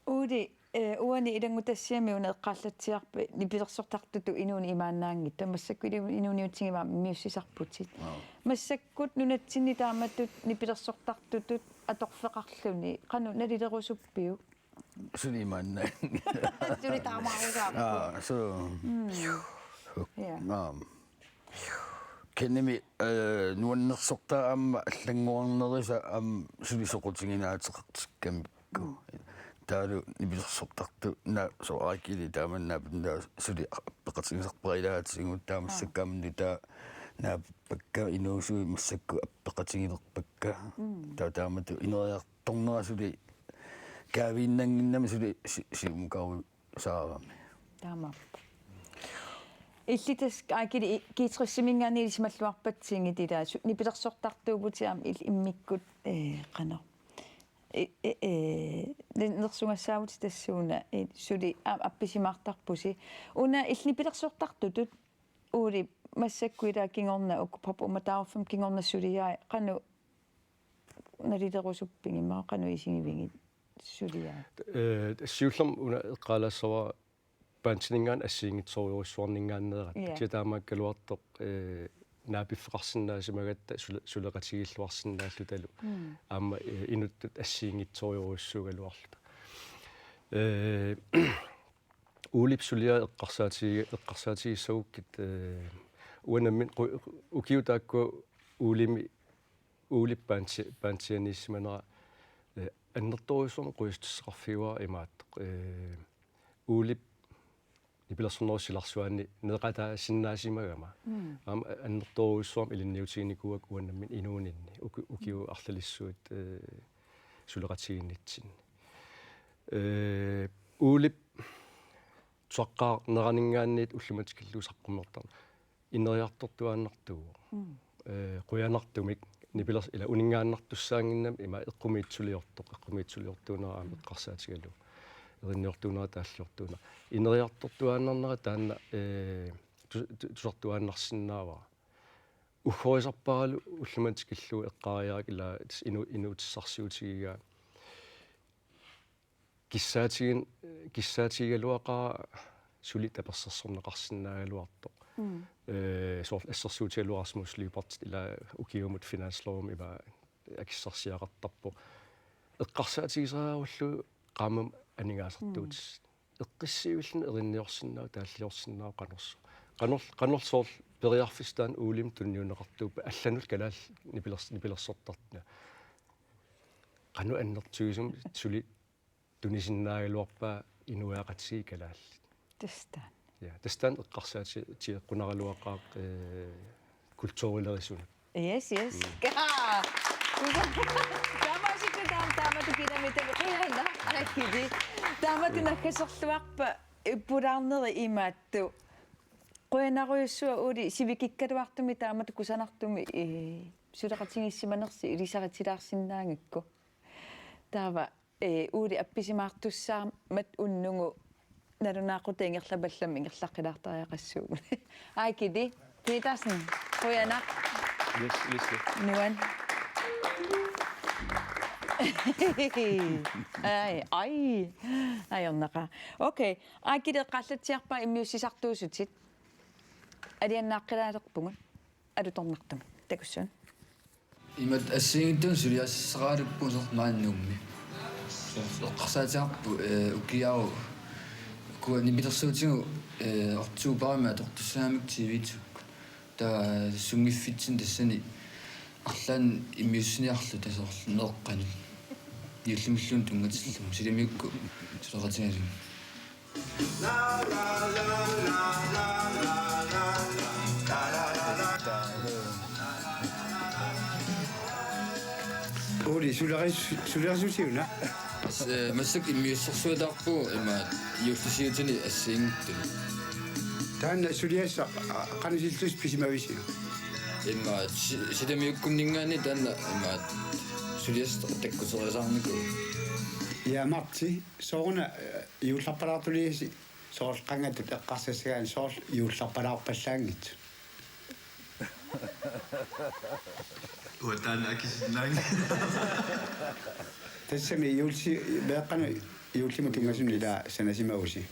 Uuli, eh, uani ilanngutassiami una eqqaallatsiarpat nipilersortartutut inuuneq imaannaanngitsoq. Massakkut ilu-, inuuniutigivaat immiussisarputit. Aa. Massakkut nunatsinni taamatut nipilersortartutut atorfeqarluni qanoq nalilerusuppiuk? Suli imaannaanngilaq. Suli taamaarusaarpoq. Aa, suu. Mm. Ja. Naam. Kisianni, eh, nuannersortaa aamma allanngornerisa aamma suli soqutiginaateqartikkamikku. Mm. Taavalu nipilersortartut una soorlu Aakili taama naapinnaaq suli appeqatigisarpara ilaatigut taamaassakkaamminut taava naappakka inuusui massakkut appeqatigilerpakka. Mm. Taava taamatut ineriartornera suli kaaviinnannginnami suli si-, siumukarusaarami. Taamaappoq. Illit tassa Aakili i-, G tres-iminngaanniit ilisimalluarpatsigit ilaa su-, nipilersortartuuvutit aamma il-, immikkut, eh, qanoq. Eh, eh, eh, ne-, nersugassaavutit tassuuna, eh, suli a-, appisimaartarpusi. Una illit nipilersortartutut Uuli massakkut ilaa kingorna uku Pop Uummataaruffimmi kingorna suliai qanoq nalilerusuppigit immaqa qanoq isigivigit suliai? Eh, siullermik una eqqaalaassavara bandininngaanniit assigiinngitsorujussuarninngaanneeratta. Ja. Kisianni taamaakkaluartoq, eh, naapiffeqarsinnaasimagatta sule-, suleqatigiilluarsinnaallutalu. Mm. Aamma, eh, inuttut assigiinngitsorujussuugaluarluta. Eh, Uulip suliai eqqarsaatigi-, eqqarsaatigissagukkit, eh, uanga nammineq qu-, ukiut taakku Uulimi, Uulip bandi-, bandianiissimanera, eh, annertoorujussuarmik quizzitissaqarfigaara imaattoq. Eh, Uulip nipilersornerup silarsuaani neqataasinnaasimagama. Mm. Aamma annertoorujussuarmik ilinniutiginikuuakka uanga nammineq inuuninni uki-, ukiut arlalissuit, eh, suleqatigiinnitsinni. Eh, Uulip tusaqqaarneraninngaanniit ullumimut tikillugu saqqummertarneq ineriartortuaannartuuvoq. Mm. Eh, qujanartumik nipilers-, ilaa uninngaannartussaannginnami ima eqqumiitsuliortoq, eqqumiitsuliortuunera aamma eqqarsaatigalugu. Erinniortuunera taalliortuunera. Ineriartortuaannarnera taanna, eh, tu-, tu-, tusartuaannarsinnaavara. Uggorisarparalu ullumimut tikillugu eqqaariarakku ilaa inu-, inuutissarsiutigigaa. Kissaatigin-, kissaatigigaluaqaara suli tapersersorneqarsinnaagaluartoq. Mm. Eh, soorlu assersuutigalugu Rasmus Lyberth ilaa ukiumut finanslovimi ima akissarsiaqartarpoq. Eqqarsaatigisariaqarullugu qaammammut aningaasartuutit. Mm. Eqqissiivilluni erinniorsinnaavoq, taalliorsinnaavoq qanorsoq. Qanor-, qanorlu soorlu periarfissaq taanna Uulimut tunniunneqartuuppat allanullu kalaallit nipilers-, nipilersortartut. Qanoq annertuumik suli tunisinnaagaluarpaa inuiaqatigiit kalaallit. Tassa taanna. Ja, tassa taanna eqqarsaati-, -tigeqqunaraluaqaaq, eh, kulturilerisunik. Yes, yes. Mm. Kaa! Taamaasikkut taama-, taamatut kinami tavi qiaina. Aakili. Taamatut naggaserluarpat ippulaarneri imaattoq. Qujanarujussuaq Uuli sivikikkaluartumik taamatut kusanartumik, eh, suleqatigiissimanersi ilisaritilaarsinnaagakku. Taava Ee, Uuli appisimaartussaammat unnugu nalunaaqutaq ingerlapallammi ingerlaqqilaartariaqassuugut. Aakili Petersen, qujanaq. Yes, Lise. Nuan. Ai, ai. Ajornaqa. Okay, Aakili eqqaallatsiarpaa immiussisartuusutit. Alianaaqqilaalerpugut alutornartumik. Takussuun. Imatut assigiinngitsunik suliassaqaraluppugut soorlu maani Nuummi. Soorlu eqqarsaatigaarput, eh, ukiaru-, ukua nipilersuutigut, eh, oktobarimi atortussaammassuk T V-ssut. Taava sunngiffitsinni tassani arlaannik immiussiniarluta soorlu meeqqanut. Juullimilluunniit tunngatillugu. Silimiukkut suleqatigalugit. Uuli, suleris-, sulerisuusiuna? Mas-, eh, massakkut immiussorsuataarpugut imaat juullisiutini assigiinngitsuni. Taanna suliassaq, a, qanoq ilillusi pisimavisiuk? Imaat si-, silimiukkunninngaanniit taanna imaat Tuliassat takkuterisaarnikuupput. Ja Marti, sooruna, eh, juullarpalaartuliasi soorlu qangatut eqqarsassagaanni soorlu juullarpalaarpallaanngitsut. Uanga taanna akisinnaanngilara. Tassami juulli-, meeqqanut juullimut tunngasunut ilaa sanasimavusi.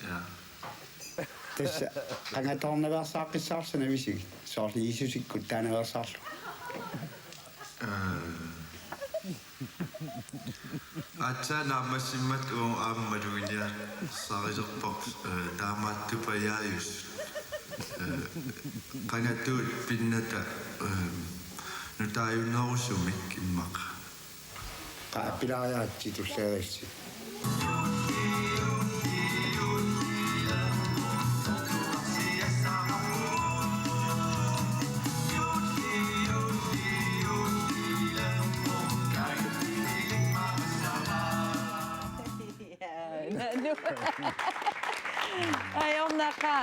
Ja. Tassa qangatoornaveersaaqqissaarlusi sanavisigit. Soorlu Jiisusikkut taanaveersaarlugu. Eh, aatsaat naammassimmat uagut aamma maluginiassarilerparput, eh, taamaattupajaajusut. Eh, qangatuut pinnata, eh, nutaajunnerusumik immaqa. Qa-, appilaariaritsi tulleriissi. Ajornaqa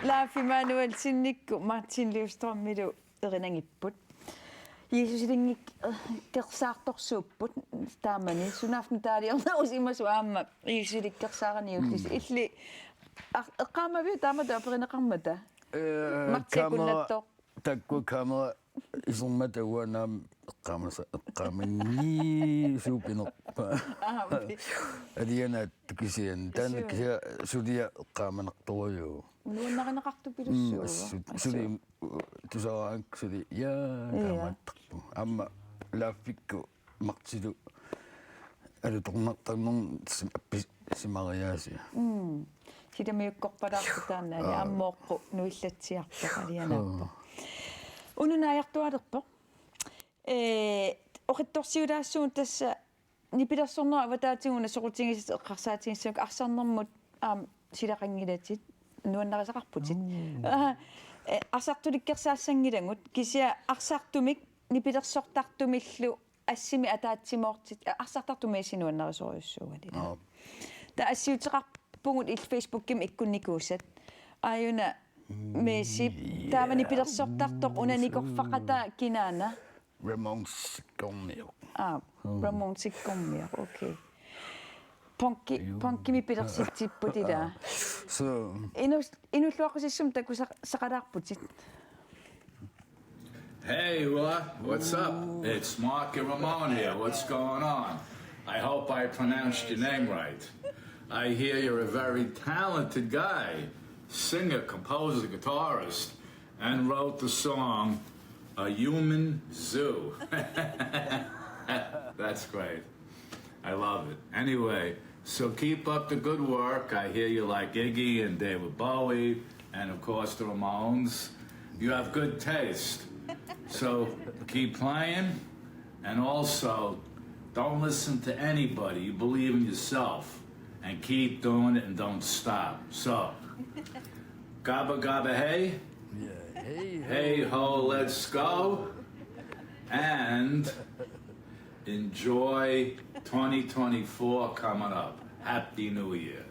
Lars Immanuelsenikku Martin Løvstrømilu erinangipput. Jiisusilinngik-, eh, -kkersaartorsuupput taamani. Sunaaffa nutaaliornerusimasoq aamma Jiisusilikkersaarani juulliusoq. Mm. Illit ar-, eqqaamaviuk taamatut aperineqarmata? Eh, Marti kamera, akunnattoq. Taakku kamera isermata uanga aamma eqqaamasa-, eqqaamanngilara suupinerpa. Aamma. Alianaattoq kisianni. Taanna Suu. Kisianni suliaq eqqaamanartorujuuvoq. Nuannarineqartupilussuuvoq. Mm, assut. Suli, assut. Tusaraannik suli, ja, ja, taamaattarpoq. Aamma Laaffikkut Martilu alutornartarnermut sim-, appisimariaasiat. Mm. Silamiukkorpalaarpoq taanna, aa, ammooqqu nuillatsiarpoq alianaappoq. Aa. Ununaajartuaalerpoq. Ee, oqitsorsiulaassaagut tassa nipilersornerup avataatigut una soqutigisatit eqqarsaatigissagukkit arsarnermut aamma silaqanngilatit nuannarisaqarputit. Mm. Aha, eh, arsartulikkersaassanngilagut kisianni arsartumik nipilersortartumillu assimi ataatsimoortit, eh, arsartartumik assimi nuannarisorujussuugaluarlutit. Aap. Taava assiuteqarpugut illit Facebookimi ikkunnikuusat. Aajuna Messi, taava nipilersortartoq unanikorfaqataa kinaana? Ramonesikkormiut. Aa, mm. Ramonesikkormiut, okay. Punki, juu, punkimik pilersitsipput ilaa. So. Inus-, inuulluaqqusissumik takusaqalaarputit. Hey, what? What's up? It's Marky Ramone here. What's going on? I hope I pronounced your name right. I hear you're a very talented guy, singer, composer, guitarist, and wrote the song A Human Zoo. That's great. I love it. Anyway, so keep up the good work. I hear you like Iggy and David Bowie and, of course, the Ramones. You have good taste. So keep playing, and also don't listen to anybody. You believe in yourself, and keep doing it and don't stop. So, gabba gabba hey. Yeah, hey, hey ho, let's go. And enjoy twenty twenty-four coming up. Happy New Year.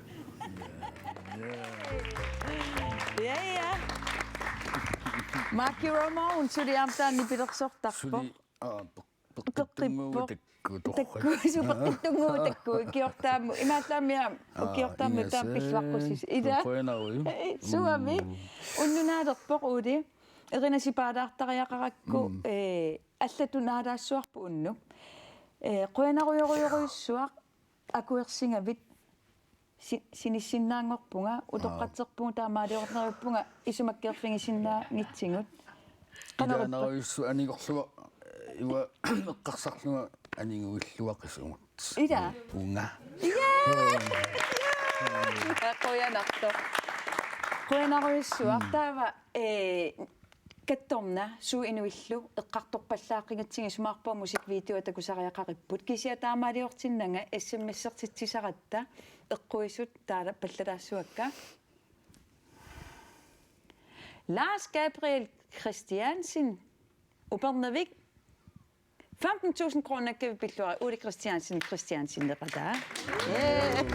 Yeah, yeah. Marky Ramone, suli aamma taanna nipilersortarpoq. Suli, aa, peqqittunnguugut takku. Takku, supeqqittunnguugut takku. Ukiortaamut, imaallaammiaa, aa, ukiortaamut taama pilluaqqusis. Ila. Qujanarujussuaq. Suami. Mm. Unnuk naalerpoq Ole. Erinasipaalaartariaqarakku, mm, eh, allatut naalaassuarput unnuk. Eh, qujanarujorujorujussuaq akuersingavit si-, sinissinnaanngorpunga, aa, utoqqatserpunga taamaaliorneruppunga isumakkeerfigisinnaanngitsigut. Qanorippa? Ilaanarujussuaq anigorlunga, iva eqqarsarlunga aniguilluaqisugut. Ila. Unga. Ila. Qujanartoq. Qujanarujussuaq. Mm. Taava, eh, Kattorna, suut inuillu eqqartorpallaaqqigatsigit, isumaqarpunga musikvideoa takusariaqaripput. Kisianni taamaaliortinnanga S M S-ertitsisaratta eqquisut taava pallalaassuakka. Lars Gabriel Christiansen, Upernavik, femten tusind kroner pilluarit, Ole Christiansen, Christiansen, der er der. Yeah.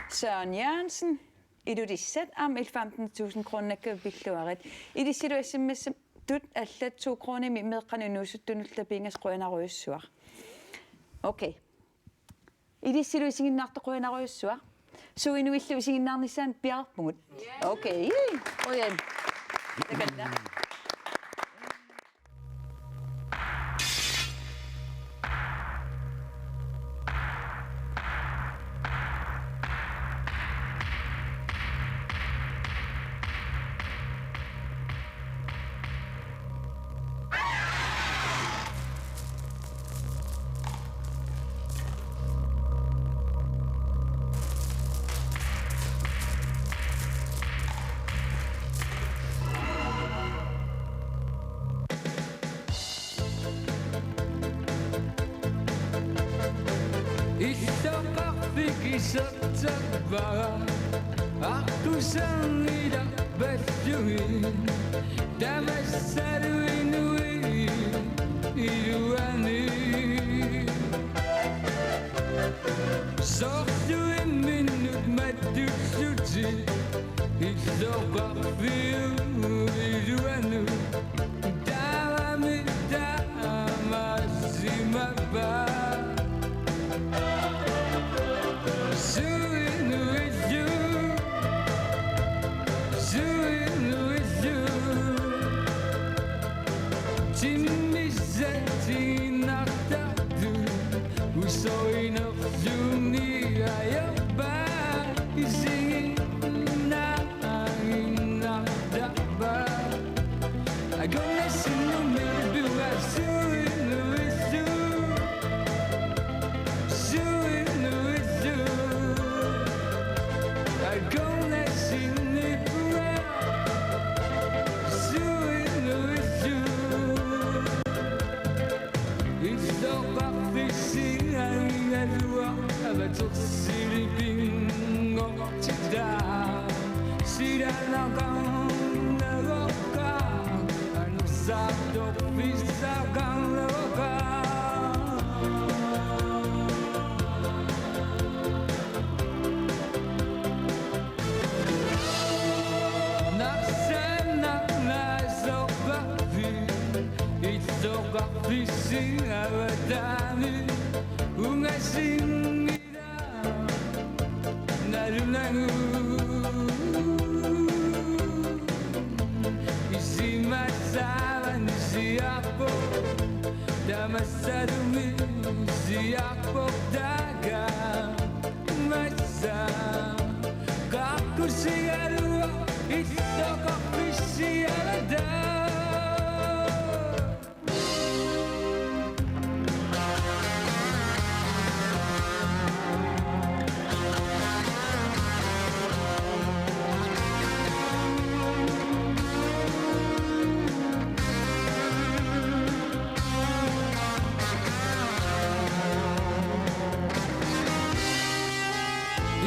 Søren Jørgensen, Ilulissat, aamma illit femten tusind kroner pilluarit. Ilissilu S M S Tut allat to kronimik meeqqanut inuusuttunullu tapiingas qujanarujussuaq. Okay. Ilissilu isiginnaartoq qujanarujussuaq. Suu inuillu isiginnaarnissaanut piareerpugut. Okay. Qujan. Takanna. Illoqarfik isertarpara aqqusernilerpallugit tamassalu inuit iluanni. Soorlu imminnut matullutik illoqarfiup iluanut taamami taamaassimavaa. Suu inuillu, suu inuillu. Timmissatsiinnartartut usoinerluni ajorpaa isiginnaaginnartarpaa. Akornassinnermi piumassuinuillu. Suinuillu. Akornassinnippua. Suinuillu. Illoqarfissi angaluaq avatorsilipinngortitaa. Silanaqarnagooq. Anersaartorfissaqarnagooq. Narsannarnaasorpavit illoqarfissi avataani ungasinngilaa. Nalunagu isumassaavat siarpoq, tamassalumi siarpoq taga massa. Qaqqusigaluaq illoqarfissi avataa.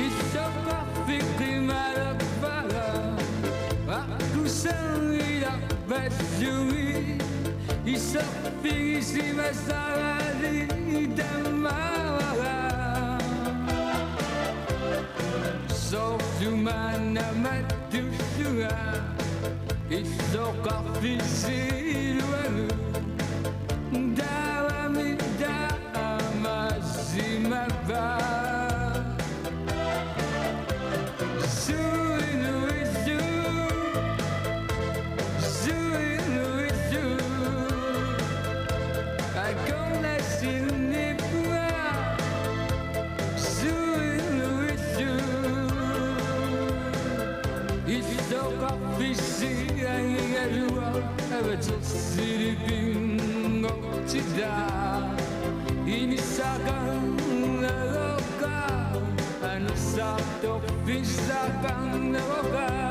Illoqarfik qimalerpara aqqusernilerpallugit iserfigisimasaraluarluni tamaavara. Soorlu maanna mattullunga illoqarfissi iluanut taavami taamaassimavaa. Suinuillu, suinuillu. Akornassinnippua. Suinuillu. Illoqarfissi angaluaq avatorsilipinngortitaa. Inissaqarnagooq. Anersaartorfissaqarnagooq.